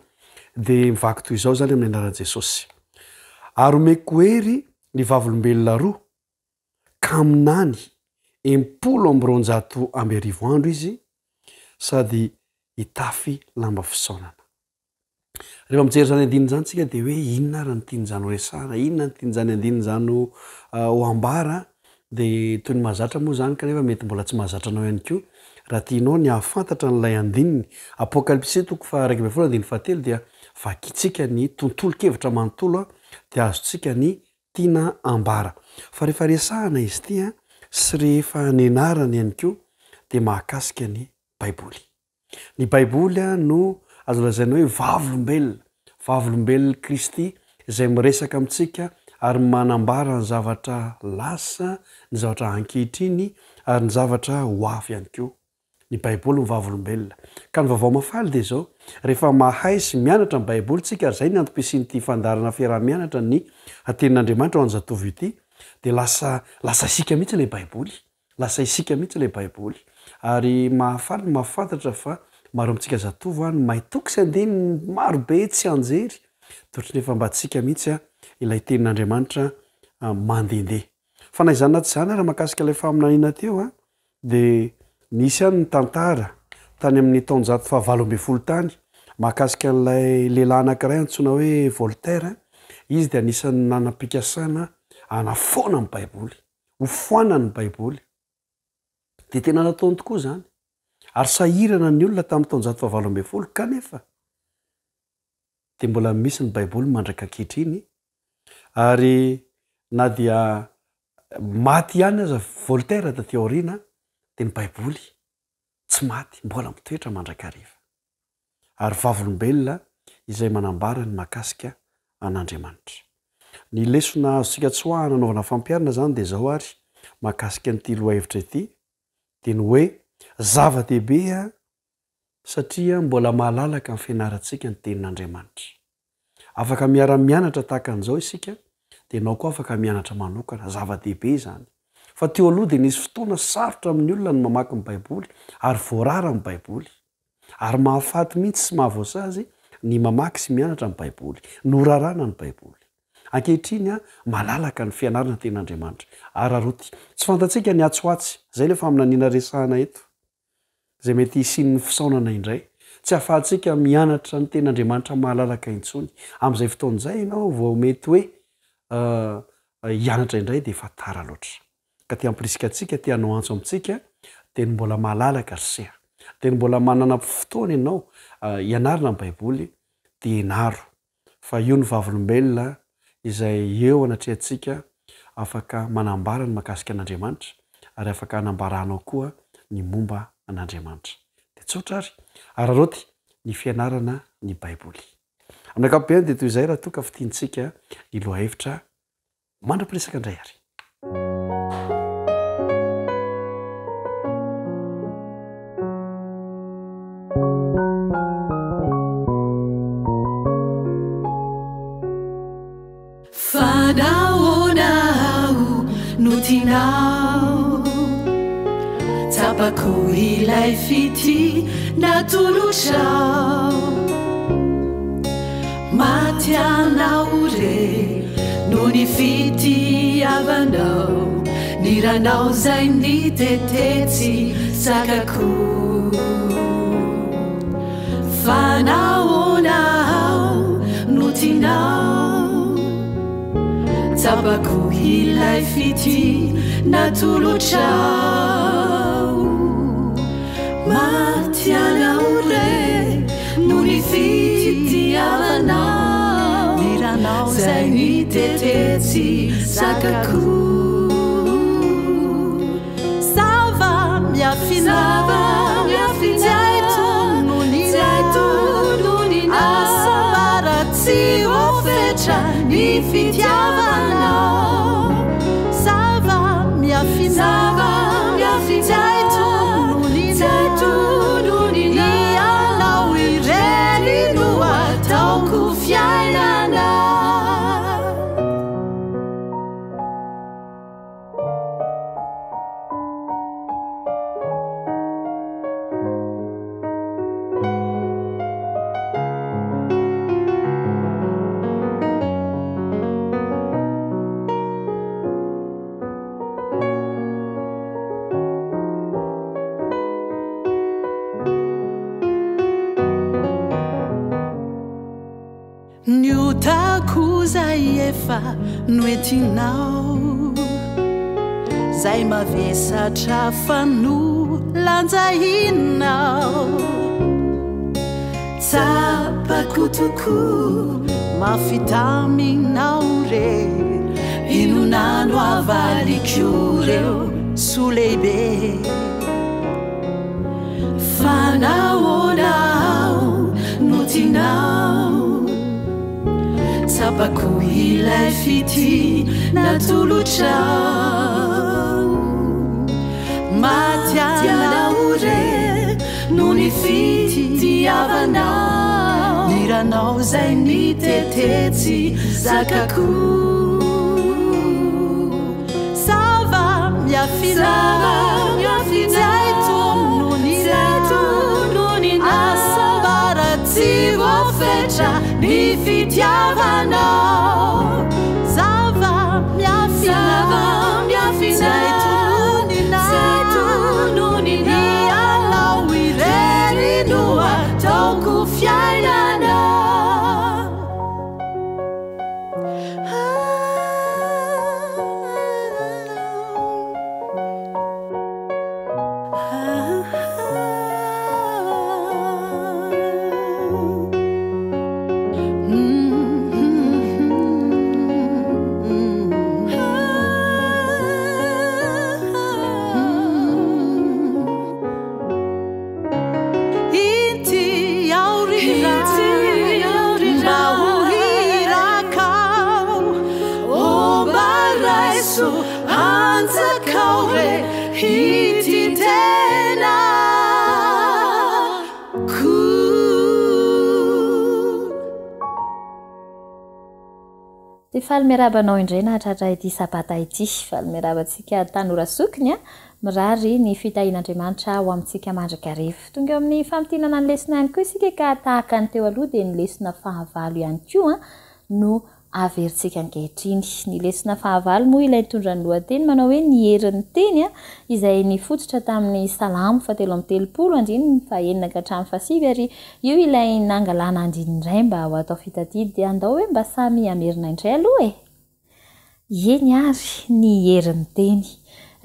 dia mivaky toy izao izany amin'ny anaran'i Jesosy. Ary omeko hery ny vavolombelona roa, ka haminany 1260 andro izy sady hitafy lamba fisaonana. Rehefa mijery izany andininy izany tsika dia hoe inona ary no tian'izany ho resahana, inona no tian'izany andininy izany ho ho ambara, dia toy ny mahazatra moa izany kanefa mety mbola tsy mahazatra anao ihany koa, raha tianao ny hahafantatra an'ilay andininy, Apokalypsy toko faha 11 andininy fahatelo dia vakintsika ny tontolon-kevitra manontolo dia azontsika ny tiana ambara. Fa rehefa resahana izy ity an, sy rehefa nianarana ihany koa dia mahakasika ny Baiboly. Ny Baiboly no azo lazaina hoe vavolombelona, vavolombelon'i Kristy izay miresaka amintsika ary manambara ny zavatra lasa, ny zavatra ankehitriny ary ny zavatra ho avy ihany koa. Ny Baiboly no vavolombelona. Ka ny vaovao mahafaly dia izao, rehefa mahay sy mianatra ny Baiboly tsika, ary izay ny antom-pisian'ity fandaharana fiaraha-mianatra ny Tenin'Andriamanitra ho an'ny zatovo ity, dia lasa lasa isika mihitsy ilay Baiboly. Lasa isika mihitsy ilay Baiboly. Ary mahafaly ny mahafantatra fa maro amintsika zatovo no mahay toko sy andininy maro be tsianjery, dia ohatran'ny efa mba tsika mihitsy ilay Tenin'Andriamanitra mandehandeha. Fa na izany na tsy izany ary mahakasika ilay faminaniana teo an, dia nisy ihany ny tantara tany amin'ny taonjato fahavalo ambin'ny folo tany mahakasika an'ilay lehilahy anankiray antsoina hoe Voltaire, izy dia anisan'ny nanam-pikasana hanafoana ny Baiboly, hofoanany ny Baiboly. Dia tena nataony tokoa izany. Ary sahirana ny olona tamin'ny taonjato fahavalo ambin'ny folo kanefa dia mbola misy ny Baiboly mandraka ankehitriny ary na dia maty ihany aza Voltaire taty aoriana dia ny Baiboly tsy maty, mbola mitoetra mandrakariva ary vavolombelona izay manambara ny mahakasika an'Andriamanitra. Ny lesona azontsika tsoahana anaovana fampiharana izany dia izao ary mahakasika an'ity lohahevitra ity dia ny hoe zava-dehibe satria mbola mahalalaka ny fianarantsika ny Tenin'Andriamanitra. Afaka miara-mianatra tahaka an'izao isika, dia ianao koa afaka mianatra manokana. Zava-dehibe izany. Fa teo aloha dia nisy fotoana sarotra amin'ny olona ny mamaky ny Baiboly, ary voarara ny Baiboly. Ary mahafaty mihitsy sy mahavoasazy ny mamaky sy mianatra ny Baiboly. Norarana ny Baiboly. Ankehitriny, malalaka ny fianarana ny Tenin'Andriamanitra. Araraoty. Tsy fantatsika ny atsy ho atsy. Izay ilay faminaniana resahana eto. izay mety hisian'ny fisaonana indray. Tsy ahafahantsika mianatra ny Tenin'Andriamanitra mahalalaka intsony. Amin'izay fotoana izay ianao vao mety hoe hianatra indray dia efa tara loatra. Ka te hampirisika antsika, te hanao antso amintsika dia ny mbola mahalalaka ry se a! Dia ny mbola manana fotoana ianao hianarana ny Baiboly dia ianaro. Fa io ny vavolombelona izay eo anatrehantsika afaka manambara ny mahakasika an'Andriamanitra ary afaka hanambaranao koa ny momba an'Andriamanitra. Dia tsotra ary, araraoty ny fianarana ny Baiboly. Amin'ny ankapobeny dia toy izay raha toa ka fintintsika ny lohahevitra Mandra-piresaka indray ary. Fa nahoana aho no tianao? Tsapako ilay fitia natolotrao. Maty anao re noho ny fitiavanao, ny ranao zay nitete tsy zakako. Fa nahoana aho no tianao? Tsapako ilay fitia natolotrao. Maty anao re noho ny fitiavanao, ny ranao zay nitete tsy zakako. Zava-miafina Tsy hay tononina Hasambara tsy voafetra ny fitiavanao Zava-miafina Tsy hay tononina Ianao irery no ataoko fiainana. Ny otako izay efa noentinao, Izay mavesatra fa nolanjainao. Tsapako tokoa mafy taminao re, Inona no havaliko ireo soa lehibe. Fa nahoana aho no tianao? Tsapako ilay fitia natolotrao. Maty anao re noho ny fitiavanao. Ny ranao izay nitete tsy zakako. Zava-miafina tsy hay tononina, hasambara tsy voafetra ny fitiavanao. Zava-miafina tsy hay tononina, ianao irery no ataoko fiainana. Inty aho ry Ray, mba ho irakao, ô mba raiso hanjakao re ity tenako. Dia faly miarahaba anao indray nahatratra ity sabata ity. Faly miarahaba antsika tanora zokiny a! Mirary ny fitahian'Andriamanitra ho amintsika mandrakariva. Tonga eo amin'ny famintinana ny lesona ihany koa isika ka tahaka ny teo aloha dia ny lesona fahavalo ihany koa no averintsika ankehitriny. Ny lesona fahavalo moa ilay nitondra ny lohateny manao hoe ny herin'ny teny izay nifototra tamin'ny Salamo fahatelo amby telopolo andininy fahenina ka hatramin'ny fahasivy ary io ilay nangalana andininy iray mba ho atao fitadidy dia andao hoe mba samy hamerina indray aloha e! Eny ary, ny herin'ny teny.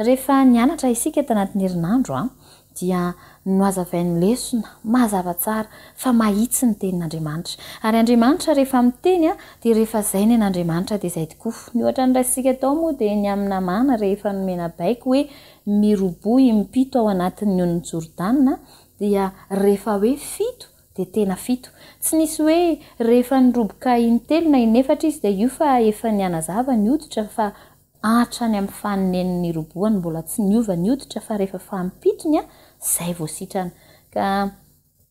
Rehefa nianatra isika tanatin'ny herinandro dia nohazavain'ny lesona mazava tsara fa mahitsy ny tenin'Andriamanitra. Ary Andriamanitra rehefa miteny dia rehefa izay ny an'Andriamanitra dia izay tokoa. Ny ohatra noraisintsika tao moa dia ny amin'i Namàna rehefa nomena baiko hoe miroboha impito ao anatin'ny onin'i Jordana dia rehefa hoe fito dia tena fito. Tsy nisy hoe rehefa niroboka intelo na inefatra izy dia io fa efa nihanazava ny hoditra fa hatrany amin'ny fanineniny nirobohany mbola tsy niova ny hoditra fa rehefa fahampitony izay vao sitrana. Ka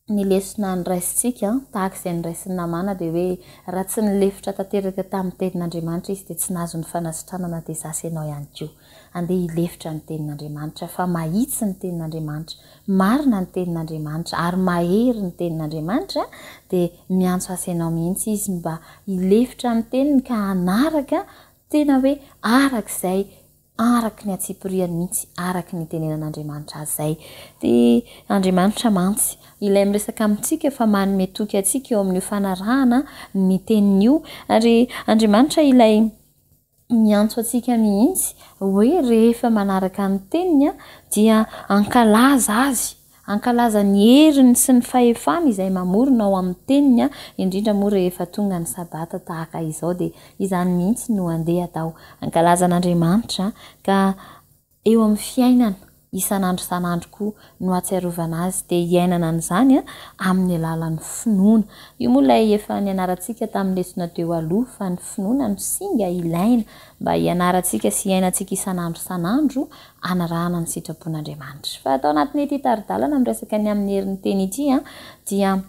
ny lesona noraisintsika tahaka izay noraisin'i Namàna dia hoe raha tsy nilefitra tanteraka tamin'ny tenin'Andriamanitra izy dia tsy nahazo ny fanasitranana dia za sy ianao ihany koa. Andeha hilefitra ny tenin'Andriamanitra fa mahitsy ny tenin'Andriamanitra Marina ny tenin'Andriamanitra ary mahery ny tenin'Andriamanitra dia miantso azy ianao mihitsy izy mba hilefitra amin'ny teniny ka hanaraka tena hoe arak'izay araky ny antsipiriany mihitsy araky ny itenenan'Andriamanitra azy izay. Dia Andriamanitra mantsy ilay miresaka amintsika fa manome toky antsika eo amin'io fanarahana ny teniny io ary Andriamanitra ilay miantso antsika mihitsy hoe rehefa manaraka ny teniny dia hankalaza Azy, hankalaza ny heriny sy ny fahefany izay mamorona ao amin'ny teniny, indrindra moa rehefa tonga ny sabata tahaka izao dia izany mihitsy no andeha atao, hankalaza an'Andriamanitra ka eo amin'ny fiainana. isan'andro isan'andro koa no ahatsiarovana azy dia hiainana an'izany amin'ny alalan'ny finoana. Io moa ilay efa nianarantsika tamin'ny lesona teo aloha fa ny finoana no singa ilaina mba hianarantsika sy hiainantsika isan'andro isan'andro hanarahana ny sitrapon'Andriamanitra. Fa tao anatin'ity tari-dalana miresaka ny amin'ny herin'ny teny ity dia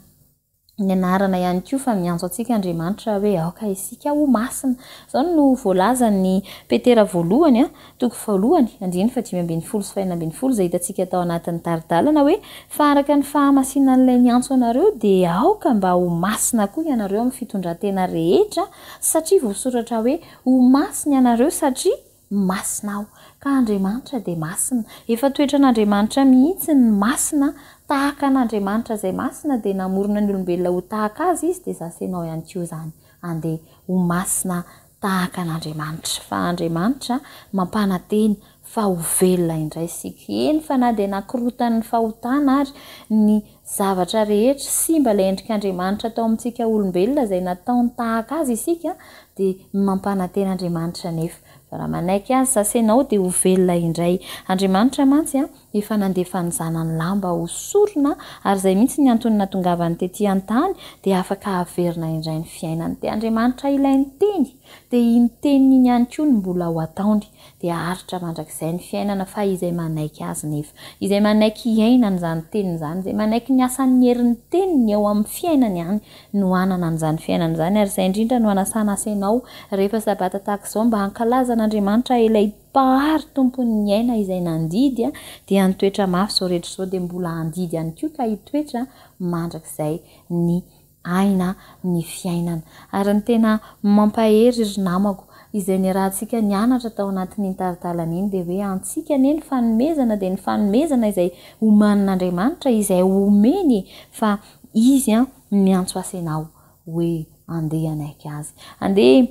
nianarana ihany koa fa miantso antsika Andriamanitra hoe aoka isika ho masina. Izao no voalazan'i Petera voalohany, toko voalohany, andininy faha-15 sy faha-16 izay hitantsika tao anatin'ny tari-dalana hoe, Fa araka ny fahamasinan'ilay niantso anareo dia aoka mba ho masina koa ianareo amin'ny fitondran-tena rehetra, satria voasoratra hoe, Ho masina ianareo satria Masina aho. Ka Andriamanitra dia masina. Efa toetran'Andriamanitra mihitsy ny masina, tahaka an'Andriamanitra izay masina dia namorona ny olombelona ho tahaka Azy Izy dia za sy ianao ihany koa izany andeha ho masina tahaka an'Andriamanitra. Fa Andriamanitra mampanantena fa ho velona indray isika. Eny fa na dia nakorotan'ny fahotana ary ny zavatra rehetra, simba ilay endrik'Andriamanitra tao amintsika olombelona izay nataony tahaka Azy isika, dia mampanantena Andriamanitra anefa fa raha manaiky Azy sasa ianao dia ho velona indray. Andriamanitra mantsy efa nandefa ny Zanany lahy mba ho sorona ary izay mihitsy ny antony natongavany tety an-tany dia afaka haverina indray ny fiainany. Dia Andriamanitra ilay niteny dia iny teniny iny ihany koa no mbola ho ataony. dia haharitra mandrakizay ny fiainana fa izay manaiky Azy nefa, izay manaiky hiaina an'izany teniny izany, izay manaiky ny asan'ny herin'ny teniny eo amin'ny fiainany ihany no hanana an'izany fiainana izany ary izay indrindra no hanasana azy ianao rehefa sabata tahaka izao mba hankalaza an'Andriamanitra ilay Mpahary Tompon'ny aina izay nandidy dia nitoetra mafy izao rehetra izao dia mbola handidy ihany koa ka hitoetra mandrakizay ny aina ny fiainana. Ary ny tena mampahery ry namako, izay niarahantsika nianatra tao anatin'iny tari-dalana iny dia hoe antsika anie ny fanomezana dia ny fanomezana izay omanin'Andriamanitra, izay omeny e, fa Izy an miantso ahy sy ianao hoe andeha hanaiky Azy. Andeha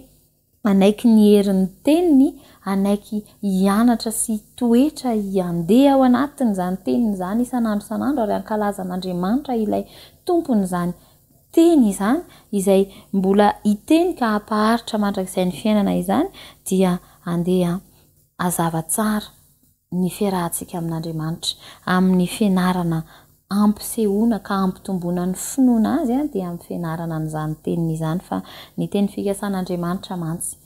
Hanaiky ny herin'ny Teniny, hanaiky hianatra sy hitoetra handeha ao anatin'izany Teniny izany isan'andro isan'andro ary hankalaza an'Andriamanitra ilay Tompon'izany Teny izany, izay mbola hiteny ka hampaharitra mandrakizay ny fiainana izany, dia handeha hazava tsara ny fiarahantsika amin'Andriamanitra, amin'ny fianarana ampisehoana ka ampitomboana ny finoana Azy dia amin'ny fianarana an'izany Teniny izany fa ny teny fikasan'Andriamanitra mantsy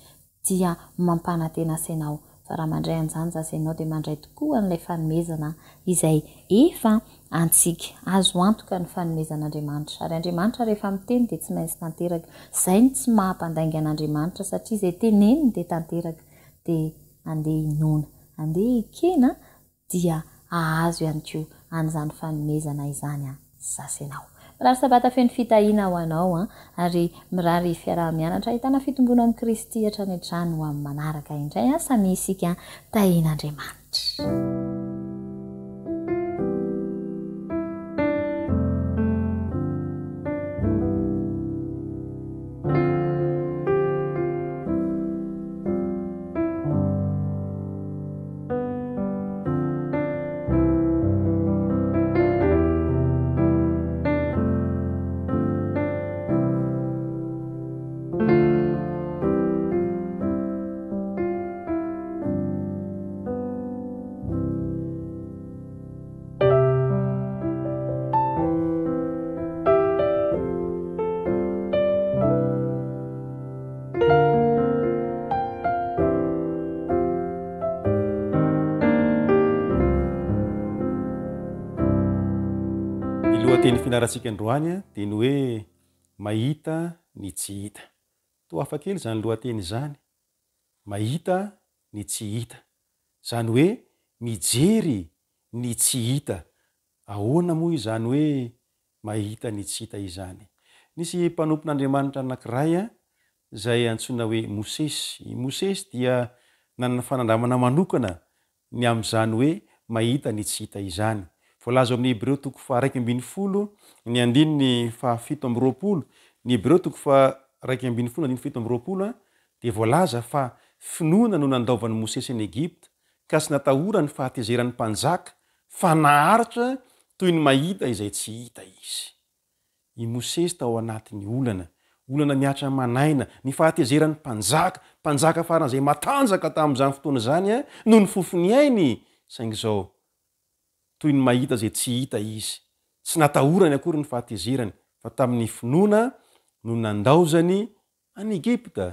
dia mampanantena azy ianao fa raha mandray an'izany zaza ianao dia mandray tokoa an'ilay fanomezana izay efa antsika. Azo antoka ny fanomezan'Andriamanitra ary Andriamanitra rehefa miteny dia tsy maintsy tanteraka. Izay no tsy maha mpandainga an'Andriamanitra satria izay teneniny dia tanteraka dia andeha hinoana, andeha hekena dia hahazo ihany koa an'izany fanomezana izany an, sasy ianao. Mirary sabata feno fitahiana ho anao an, ary mirary fiaraha-mianatra ahitana fitomboana ao amin'i Kristy hatrany hatrany ho amin'ny manaraka indray an, samia isika tahian'Andriamanitra. Ny lohateny fianarantsika androany dia ny hoe mahita ny tsy hita. Toa hafa kely izany lohateny izany, mahita ny tsy hita. Izany hoe mijery ny tsy hita. Ahoana moa izany hoe mahita ny tsy hita izany? Nisy mpanompon'Andriamanitra anankiray izay antsoina hoe Mosesy. I Mosesy dia nanana fanandramana manokana ny amin'izany hoe mahita ny tsy hita izany. Voalaza ao amin'ny Hebreo toko faha-11 ny andininy faha-27, ny Hebreo toko faha-11 andininy faha-27 dia voalaza fa finoana no nandaovan'i Mosesy an'i Egypta, ka tsy natahorany ny fahatezeran'ny mpanjaka, fa naharitra toy ny mahita izay tsy hita izy. I Mosesy tao anatin'ny olana, olana mihatra aman'aina, ny fahatezeran'ny mpanjaka, mpanjaka faran'izay matanjaka tamin'izany fotoana izany, no nifofo ny ainy, saingy izao. Toy ny mahita izay tsy hita izy. Tsy natahorany akory ny fahatezerany, fa tamin'ny finoana no nandaozany an'i Egypta.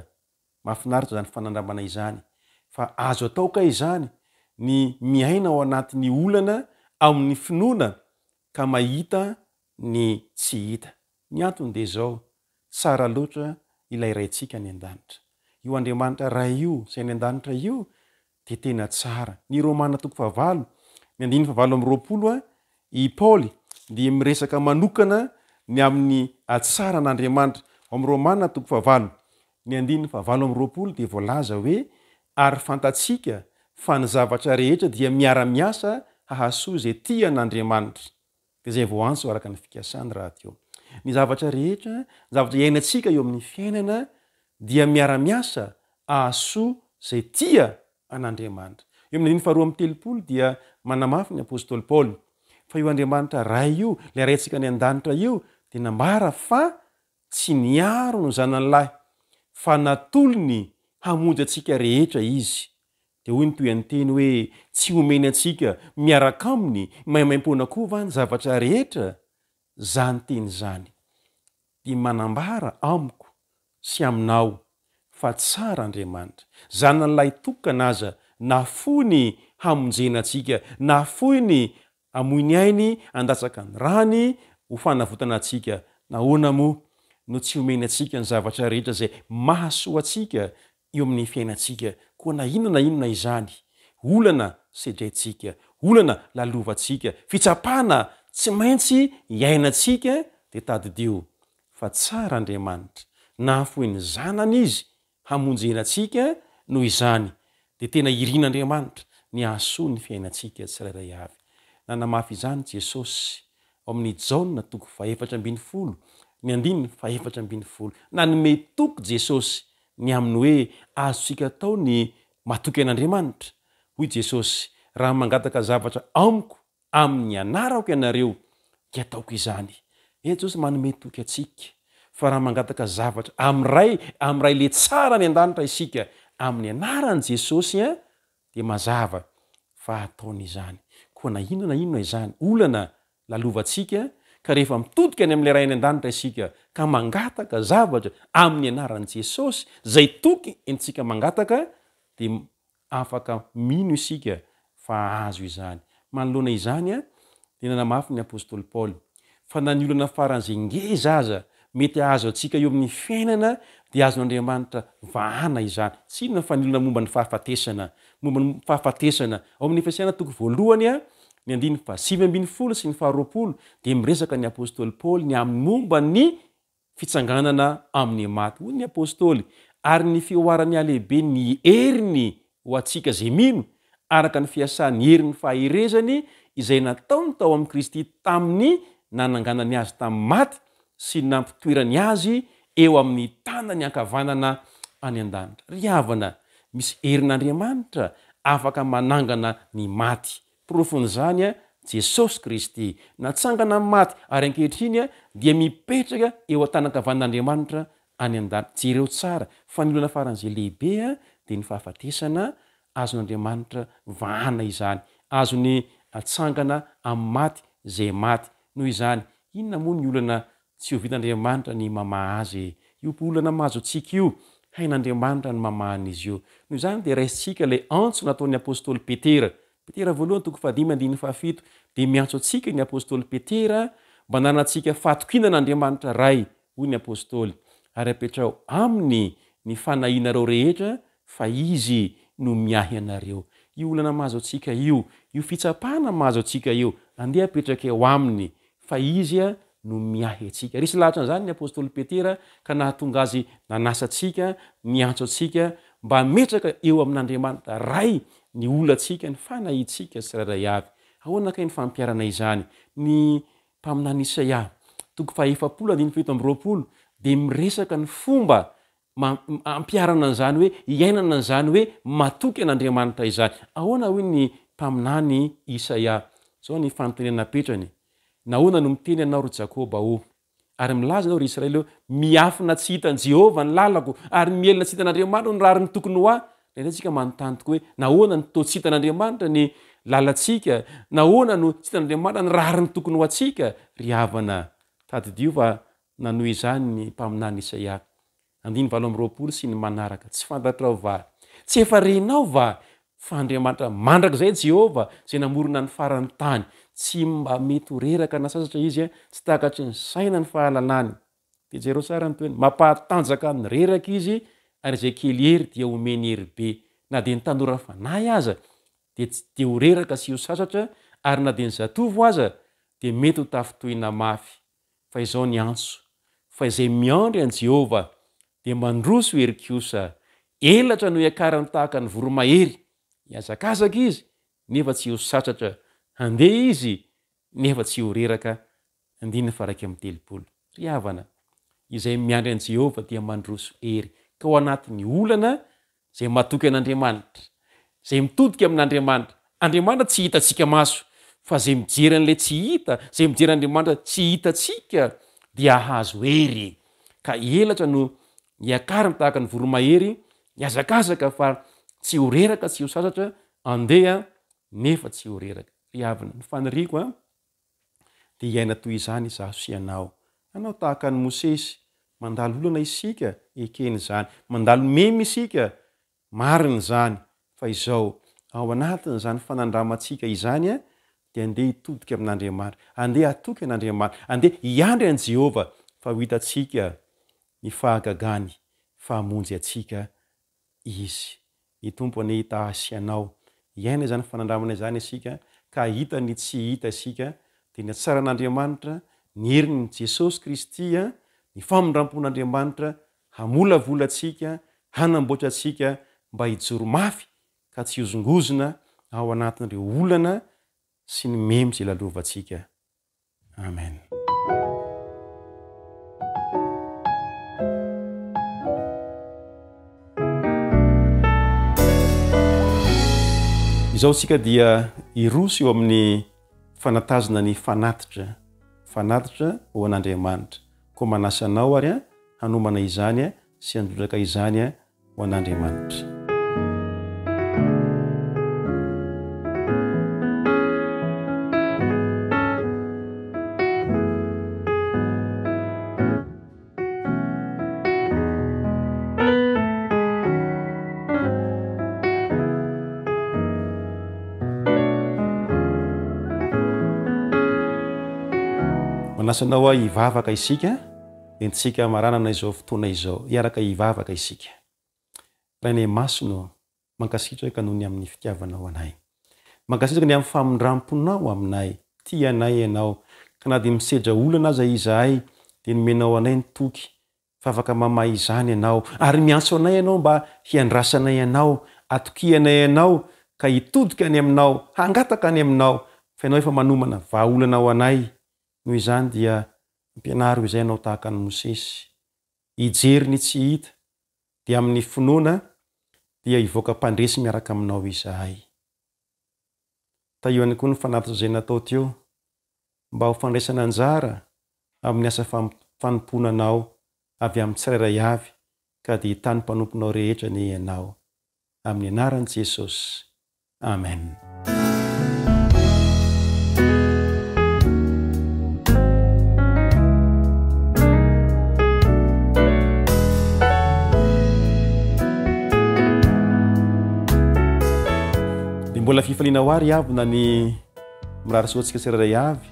Mahafinaritra izany fanandramana izany. Fa azo atao kay izany ny miaina ao anatin'ny olana amin'ny finoana ka mahita ny tsy hita. Ny antony dia izao, tsara loatra ilay Raintsika any an-danitra. Io Andriamanitra Ray io, izay any an-danitra io, dia tena tsara. Ny Romana toko fahavalo, ny andininy fahavalo amby 20, i Paoly dia miresaka manokana ny amin'ny hatsaran'Andriamanitra. Ao amin'ny Romana toko fahavalo, ny andininy fahavalo amby 20 dia voalaza hoe, Ary fantatsika fa ny zavatra rehetra dia miara-miasa hahasoa izay tia an'Andriamanitra. Dia izay voaantso araka ny fikasany rahateo. Ny zavatra rehetra, ny zavatra iainantsika eo amin'ny fiainana dia miara-miasa hahasoa izay tia an'Andriamanitra. Eo amin'ny andininy faharoa amby 30 dia manamafy ny apostoly Paoly fa io Andriamanitra Ray io, ilay Raintsika any an-danitra io, dia nambara fa tsy niaro ny Zanany lahy fa natolony hamonjy antsika rehetra Izy. Dia hoy ny tohian'ny teny hoe, Tsy homeny antsika miaraka aminy maimaimpoana koa va ny zavatra rehetra? Izany teny izany dia manambara amiko sy aminao fa tsara Andriamanitra. Zanany lahy tokana aza nafoiny hamonjena antsika, nafoiny hamoy ny ainy, handatsaka ny rany ho fanavotana antsika. Nahoana moa no tsy homeny antsika ny zavatra rehetra izay mahasoa antsika eo amin'ny fiainantsika, koa na inona na inona izany olana sedraintsika, olana lalovantsika, fitsapana tsy maintsy iainantsika dia tadidio fa tsara Andriamanitra, nahafoy ny Zanany Izy hamonjena antsika, noho izany dia tena irin'Andriamanitra ny hahasoa ny fiainantsika tsirairay avy. Nanamafy izany Jesosy ao amin'ny Jaona toko fahefatra ambin'ny folo, ny andininy fahefatra ambin'ny folo. Nanome toky Jesosy ny amin'ny hoe azontsika atao ny matoky an'Andriamanitra. Hoy Jesosy, Raha mangataka zavatra amiko amin'ny anarako ianareo, dia hataoko izany. Eto Jesosy manome toky antsika fa raha mangataka zavatra amin'ny Ray, amin'ny Ray le tsara any an-danitra isika, amin'ny anaran'i Jesosy, dia mazava fa hataony izany. Koa na inona na inona izany olana lalovantsika, ka rehefa mitodika any amin'ilay Ray any an-danitra isika ka mangataka zavatra amin'ny anaran'i Jesosy, izay toky entintsika mangataka, dia afaka mino isika fa hahazo izany. Manoloana izany, dia nanamafy ny apostoly Paoly fa na ny olana faran'izay ngeza aza mety hahazo antsika eo amin'ny fiainana dia azon'Andriamanitra vahana izany. Tsy inona fa ny olana momba ny fahafatesana. Momba ny fahafatesana. Ao amin'ny Efesiana toko voalohany, ny andininy fahasivy ambin'ny folo sy ny faharoapolo dia miresaka ny apostoly Paoly ny amin'ny momba ny fitsanganana amin'ny maty. Hoy ny apostoly, Ary ny fihoaran'ny halehiben'ny heriny ho antsika izay mino, araka ny fiasan'ny herin'ny faherezany izay nataony tao amin'i Kristy tamin'ny nananganany azy tamin'ny maty sy nampitoerany azy eo amin'ny tanany ankavanana any an-danitra. Ry havana, misy herin'Andriamanitra afaka manangana ny maty. Porofon'izany Jesosy Kristy, natsangana amin'ny maty ary ankehitriny dia mipetraka eo an-tanan-kavanan'Andriamanitra any an-danitra. Jereo tsara fa ny olana faran'izay lehibe dia ny fahafatesana, azon'Andriamanitra vahana izany, azony atsangana amin'ny maty izay maty. Noho izany, inona moa ny olana Tsy ho vitan'Andriamanitra ny mamaha azy e! Io olana mahazo antsika io, hain'Andriamanitra ny mamaha an'izy io. Noho izany dia raisintsika ilay antso nataon'ny apostoly Petera. Petera voalohany toko fahadimy andininy fahafito dia miantso antsika ny apostoly Petera mba hananantsika fahatokiana an'Andriamanitra Ray, hoy ny apostoly, ary apetraho Aminy ny fanahianareo rehetra fa Izy no miahy anareo. Io olana mahazo antsika io, io fitsapana mahazo antsika io, andeha apetraka eo Aminy fa Izy no miahy antsika. Resy lahatra an'izany ny apostoly Petera ka nahatonga azy nanasa antsika, niantso antsika mba hametraka eo amin'Andriamanitra Ray ny olantsika, ny fanahintsika tsirairay avy. Ahoana kay ny fampiharana izany? Ny mpaminany Isaia, toko faha-40 andininy faha-27 dia miresaka ny fomba ampiharana an'izany hoe iainana an'izany hoe matoky an'Andriamanitra izany. Ahoana hoy ny mpaminany Isaia? Izao ny fanontaniana napetrany, Nahoana no miteny ianao, ry Jakoba ô? Ary milaza ianao, ry Israely ô, Miafina tsy hitan'i Jehovah ny lalako, ary mihelina tsy hitan'Andriamanitra ny rariny tokony ho ahy. Indraindray isika manontany tokoa hoe, Nahoana no toa tsy hitan'Andriamanitra ny lalantsika? Nahoana no tsy hitan'Andriamanitra ny rariny tokony ho antsika? Ry havana, tadidio fa nanohy izany ny mpaminany Isaia, andininy 28 sy ny manaraka, Tsy fantatrao va? Tsy efa renao va fa Andriamanitra mandrakizay Jehovah, izay namorona ny faran'ny tany? Tsy mba mety ho reraka na sasatra Izy, tsy takatry ny saina ny fahalalany. Dia jereo tsara ny tohiny, Mampahatanjaka ny reraka Izy, ary izay kely hery dia omeny hery be. Na dia ny tanora fanahy aza dia tsy dia ho reraka sy ho sasatra, ary na dia ny zatovo aza dia mety ho tafintohina mafy. Fa izao ny antso, Fa izay miandry an'i Jehovah dia mandroso hery kosa. Elatra no hiakarany tahaka ny voromahery. Hihazakazaka izy, nefa tsy ho sasatra. Handeha izy, nefa tsy ho reraka. Andininy faha-31. Ry havana, izay miandry an'i Jehovah dia mandroso hery. Ka ao anatin'ny olana, izay matoky an'Andriamanitra, izay mitodika amin'Andriamanitra, Andriamanitra tsy hitantsika maso, fa izay mijery an'ilay tsy hita, izay mijery an'Andriamanitra tsy hitantsika dia hahazo hery. Ka elatra no hiakariny tahaka ny voromahery, hihazakazaka fa tsy ho reraka, tsy ho sasatra, andeha nefa tsy ho reraka. Ry havana, ny faniriako an, dia hiaina toy izany izaho sy ianao. Hanao tahaka an'i Mosesy. Mandalo olana isika, ekena izany. Mandalo memy isika, marina izany. Fa izao, ao anatin'izany fanandramantsika izany, dia andeha hitodika amin'Andriamanitra, andeha hatoky an'Andriamanitra, andeha hiandry an'i Jehovah, fa ho hitantsika ny fahagagany, fa hamonjy antsika Izy. Ny Tompo anie hitaha sy anao. Hiaina izany fanandramana izany isika ka hahita ny tsy hita isika, dia ny hatsaran'Andriamanitra, ny herin'i Jesosy Kristy, ny famindrampon'Andriamanitra hamolavola antsika, hanamboatra antsika mba hijoro mafy ka tsy hihozongozona ao anatin'ireo olana sy ny memy izay lalovantsika. Amen. Izao isika dia hiroso eo amin'ny fanatazana ny fanatitra, fanatitra ho an'Andriamanitra. Koa manasa anao ary hanomana izany sy handrotraka izany ho an'Andriamanitra. Manasa anao aho hivavaka isika. Entintsika hamaranana izao fotoana izao. Hiaraka hivavaka isika. Rainay Masina ô, mankasitraka noho ny amin'ny fitiavanao anay. Mankasitraka ny amin'ny famindram-ponao aminay. Tia anay Ianao, ka na dia misedra olana aza izahay, dia nomenao anay ny toky fa afaka mamaha izany Ianao. Ary miantso anay Ianao mba hiandrasanay Anao, atokianay Anao, ka hitodika any Aminao, hangataka any Aminao, fa Ianao efa manomana vahaolana ho anay. Noho izany dia Ampianaro izay hanao tahaka an'i Mosesy, hijery ny tsy hita, dia amin'ny finoana dia hivoaka mpandresy miaraka aminao izahay. Tahio ihany koa ny fanatitra izay natao teo mba ho fandraisana anjara amin'ny asa fanompoana anao avy amin'ny tsirairay avy ka dia hitahy ny mpanomponao rehetra anie ianao. Amin'ny anaran'i Jesosy. Amen. Dia mbola fifaliana ho ahy ry havana ny mirary soa antsika tsirairay avy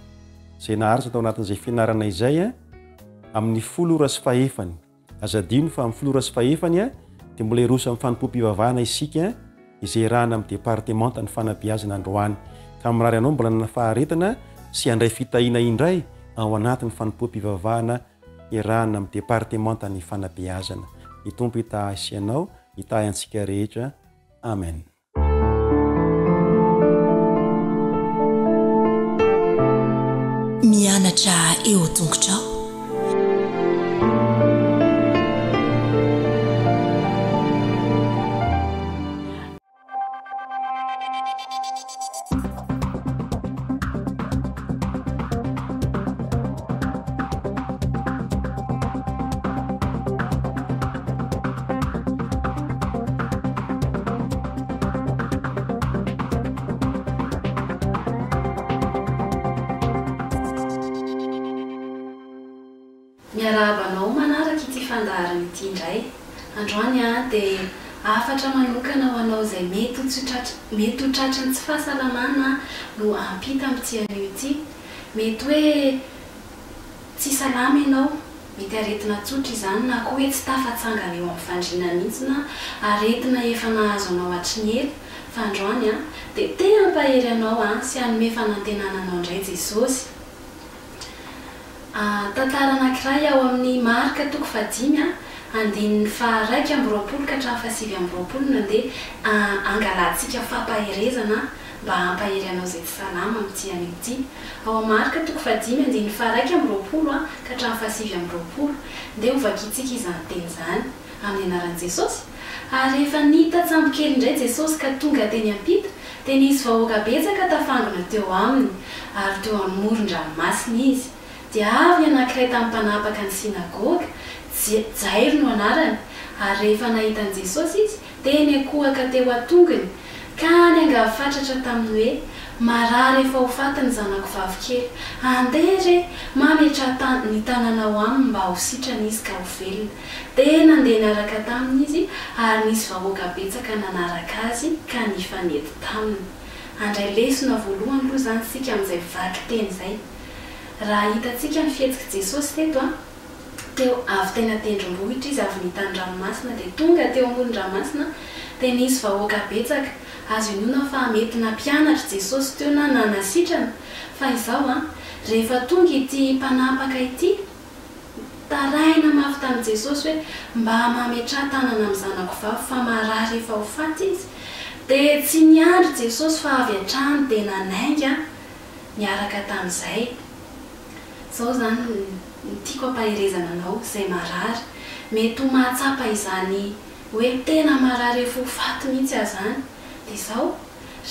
izay naharitra tao anatin'izay fianarana izay amin'ny folo ora sy fahefany. Aza adino fa amin'ny folo ora sy fahefany dia mbola hiroso amin'ny fanompoam-pivavahana isika izay iarahana amin'ny departemantan'ny fanabeazana androany. Ka mirary anao mbola hanana faharetana sy handray fitahiana indray ao anatin'ny fanompoam-pivavahana iarahana amin'ny departemantan'ny fanabeazana. Ny Tompo hitahy ahy sy ianao, hitahy antsika rehetra. Amen. Mianatra eo tongotrao. Miarahaba anao manaraka ity fandaharana ity indray. Androany dia hafatra manokana ho anao izay mety ho tsy tratry mety ho tratry ny tsy fahasalamana no hampita amin'ity anio ity. Mety hoe tsy salama ianao, mety aretina tsotra izany na koa hoe tsy tafatsangana eo amin'ny fandriana mihitsy na aretina efa nahazo anao hatry ny ela fa androany dia te hampahery anao sy hanome fanantenana anao indray Jesosy. Tantara anankiray ao amin'ny Marka toko fahadimy andininy faha-21 ka hatramin'ny faha-29 no andeha hangalantsika fampaherezana mba hampahery anao izay tsy salama amin'ity anio ity. Ao amin'ny Marka toko fahadimy andininy faha-21 ka hatramin'ny faha-29. Ndeha hovakintsika izany teny izany. Amin'ny anaran'i Jesosy. Ary rehefa nita-tsambokely indray Jesosy ka tonga teny am-pita, dia nisy vahoaka betsaka tafangona teo aminy, ary teo amoron-dranomasina izy. Dia avy ny anankiray tamin'ny mpanapaka ny synagoga, Jairo no anarany, ary rehefa nahita an'i Jesosy izy, dia niankohoka teo an-tongony, ka niangavy fatratra taminy hoe, Marary efa ho faty ny zanako vavikely. Andeha re, mametraha ny tananao aminy mba ho sitrana izy ka ho velona. Dia nandeha niaraka taminy izy, ary nisy vahoaka betsaka nanaraka azy ka nifanety taminy. Handray lesona voalohany aloha izany isika amin'izay vakiteny izay. Raha hitantsika ny fihetsik'i Jesosy teto an, teo avy teny an-tendrombohitra izy, avy nita ny ranomasina dia tonga teo amoron-dranomasina, dia nisy vahoaka betsaka. Azo inoana fa mety nampianatra Jesosy teo na nanasitrana. Fa izao an, rehefa tonga ity mpanapaka ity, Nitaraina mafy tamin'i Jesosy hoe, Mba mametraha tanana amin'ny zanako vavy fa marary efa ho faty izy. Dia tsy niandry Jesosy fa avy hatrany dia nanainga niaraka tamin'izay. Izao izany no tiako hampaherezana anao izay marary. Mety ho mahatsapa izany hoe tena marary efa ho faty mihitsy aho izany. Dia izao,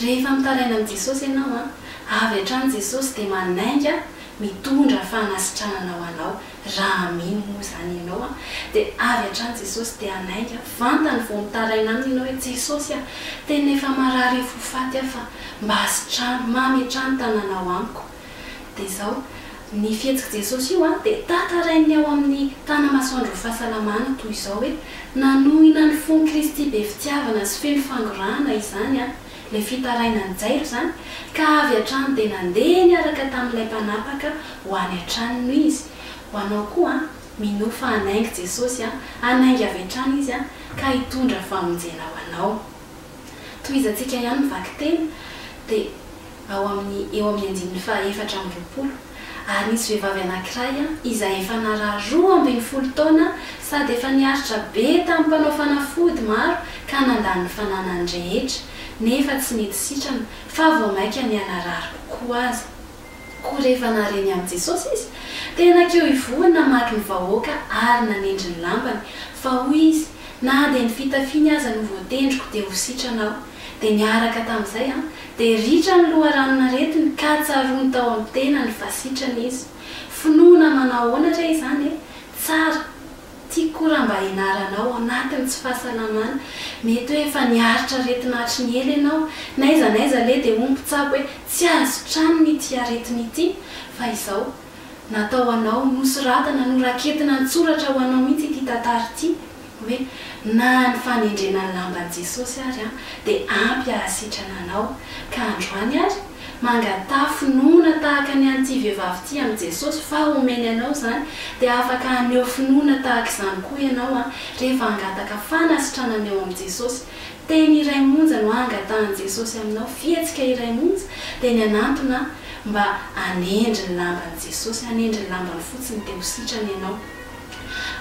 Rehefa mitaraina amin'i Jesosy ianao an, avy hatrany Jesosy dia manainga mitondra fanasitranana ho anao, raha mino moa izany ianao an, dia avy hatrany Jesosy dia hanainga, vantany vao mitaraina aminy ianao hoe Jesosy a, tena efa marary efa ho faty aho fa mba sitrano, mametraha ny tananao amiko. Dia izao, ny fihetsik'i Jesosy io an, dia tantarain'ny ao amin'ny Tanamasoandron'ny Fahasalamana toy izao hoe, Nanohina ny fon'i Kristy be fitiavana sy feno fangorahana izany an, ilay fitarainan'i Jairo izany, ka avy hatrany dia nandeha niaraka tamin'ilay mpanapaka ho any an-tranony izy. Ho anao koa an, minoa fa hanainga Jesosy an, hanainga avy hatrany Izy an, ka hitondra famonjena ho anao. Tohizantsika ihany ny vakiteny, dia. ao amin'ny eo amin'ny andininy faha-24, Ary nisy vehivavy anankiray izay efa narary 12 taona sady efa niaritra be tamin'ny mpanao fanafody maro ka nandany ny fananany rehetra, nefa tsy nety sitrana, fa vao mainka nihanarary kokoa aza. Koa rehefa nahare ny amin'i Jesosy izy, dia nankeo ivohony namaky ny vahoaka ary nanendry ny lambany, fa hoy izy, Na dia ny fitafiany aza no voatendriko dia ho sitrana aho. Dia niaraka tamin'izay an, dia ritra ny loharanon'aretiny ka tsaroany tao amin'ny tenany fa sitrana izy. Finoana manao ahoana re izany e? Tsara. Tiako koa raha mba hianaranao ao anatin'ny tsy fahasalamana. Mety hoe efa niaritra aretina hatry ny ela ianao, n'aiza n'aiza aleha dia hoy ny mpitsabo hoe tsy azo tranona ity aretina ity. Fa izao, natao ho anao, nosoratana, noraketina an-tsoratra ho anao mihitsy ity tantara ity. Hoe na ny fanendrena ny lamban'i Jesosy ary an, dia ampy hahasitrana anao. Ka androany ary, mangataha finoana tahaka ny an'ity vehivavy ity amin'i Jesosy fa homeny anao izany, dia afaka haneho finoana tahaka izany koa ianao an, rehefa hangataka fanasitranana eo amin'i Jesosy. Teny iray monja no hangatahan'i Jesosy aminao, fihetsika iray monja, dia ny hanantona mba hanendry ny lamban'i Jesosy, hanendry ny lambany fotsiny dia ho sitrana ianao.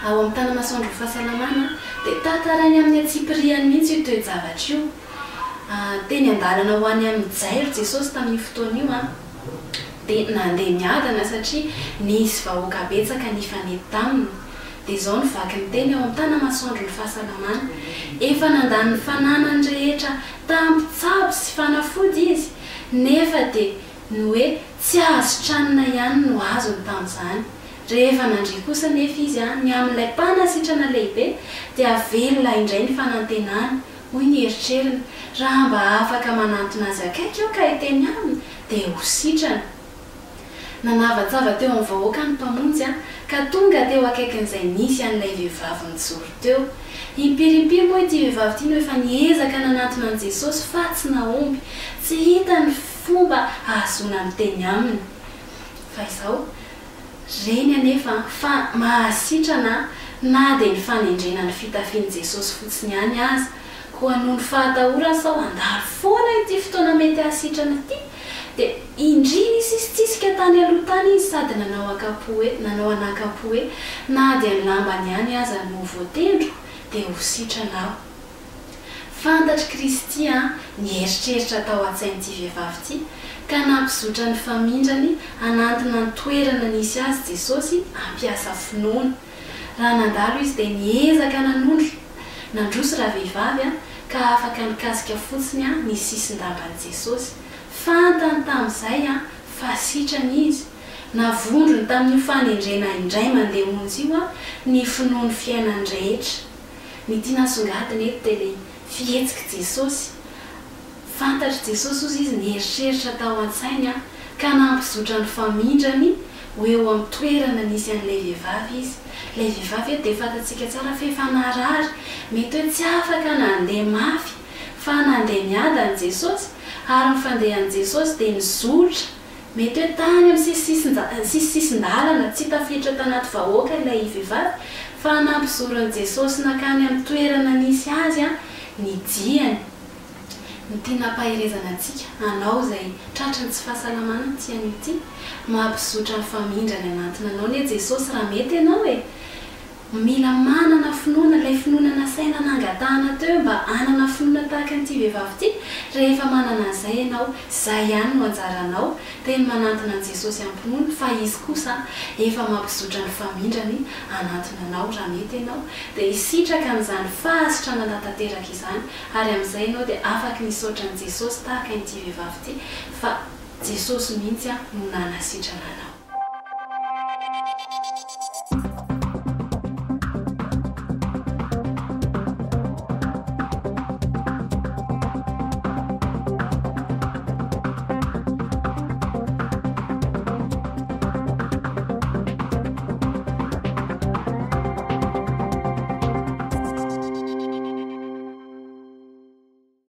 Ao amin'ny Tanamasoandron'ny Fahasalamana dia tantarainy amin'ny antsipiriany mihitsy io toe-javatra io. Teny an-dalana ho any amin'i Jairo Jesosy tamin'io fotoana io dia nandeha miadana satria nisy vahoaka betsaka nifanety taminy. Dia izao no vakin'ny teny ao amin'ny Tanamasoandron'ny Fahasalamana, Efa nandany ny fananany rehetra tamin'ny mpitsabo sy fanafody izy, nefa dia ny hoe tsy azo tranona ihany no azony tamin'izany. Rehefa nandre kosa anefa izy ny amin'ilay Mpanasitrana lehibe, dia velona indray ny fanantenany. Hoy ny eritreriny, Raha mba afaka manantona azy akaiky aho ka hiteny aminy, dia ho sitrana. Nanavatsava teo amin'ny vahoaka ny Mpamonjy, ka tonga teo akaikin'izay nisy an'ilay vehivavy nijoro teo. Impiry impiry moa ity vehivavy ity no efa niezaka nanantona an'i Jesosy fa tsy nahomby. Tsy hita ny fomba hahazoana miteny aminy. Fa izao, reny anefa fa mahasitrana na dia ny fanendrena ny fitafian'i Jesosy fotsiny ihany aza. Koa noho ny fahatahorany sao handalo foana ity fotoana mety hahasitrana ity, dia indry nisisitsisika tany aloha tany izy sady nanao ankampo hoe, nanao anakam-po hoe, Na dia ny lambany ihany aza no voatendriko, dia ho sitrana aho. Fantatr'i Kristy ny eritreritra tao an-tsain'ity vehivavy ity, ka nampizotra ny famindrany hanantona ny toerana nisy azy Jesosy hampiasa finoana. Raha nandalo izy dia niezaka nanondro, nandroso ravehivavy ka afaka nikasika fotsiny ny sisin-damban'i Jesosy. Fantany tamin'izay fa sitrana izy. Navondrony tamin'io fanendrena indray mandeha monjy io ny finoany fiainany rehetra. Ny tiana asongadina eto dia ilay fihetsik'i Jesosy. Fantatr'i Jesosy hozy izy ny eritreritra tao an-tsainy ka nampizotra ny famindrany ho eo amin'ny toerana nisy an'ilay vehivavy izy. Ilay vehivavy eto dia fantatsika tsara fa efa narary, mety hoe tsy afaka nandeha mafy fa nandeha miadana Jesosy ary ny fandehan'i Jesosy dia nizotra, mety hoe tany amin'ny sisisisin-dalana, tsy tafiditra tanaty vahoaka ilay vehivavy fa nampizorin'i Jesosy nankany amin'ny toerana nisy azy ny diany. Ny tiana ampaherezana antsika, anao izay tratry ny tsy fahasalamana ity anio ity, mampizotra ny famindrany anantona anao anie Jesosy raha mety ianao e! Mila manana finoana, ilay finoana nasaina nangatahana teo mba hanana finoana tahaka an'ity vehivavy ity, rehefa manana an'izay ianao, izay ihany no anjaranao, dia ny manantona an'i Jesosy am-pinoana, fa Izy kosa efa mampizotra ny famindrany hanantona anao raha mety ianao, dia hisitraka an'izany fahasitranana tanteraka izany Ary amin'izay ianao dia afaky nisaotra an'i Jesosy tahaka inty vehivavy ity fa Jesosy mihitsy no nanasitrana anao.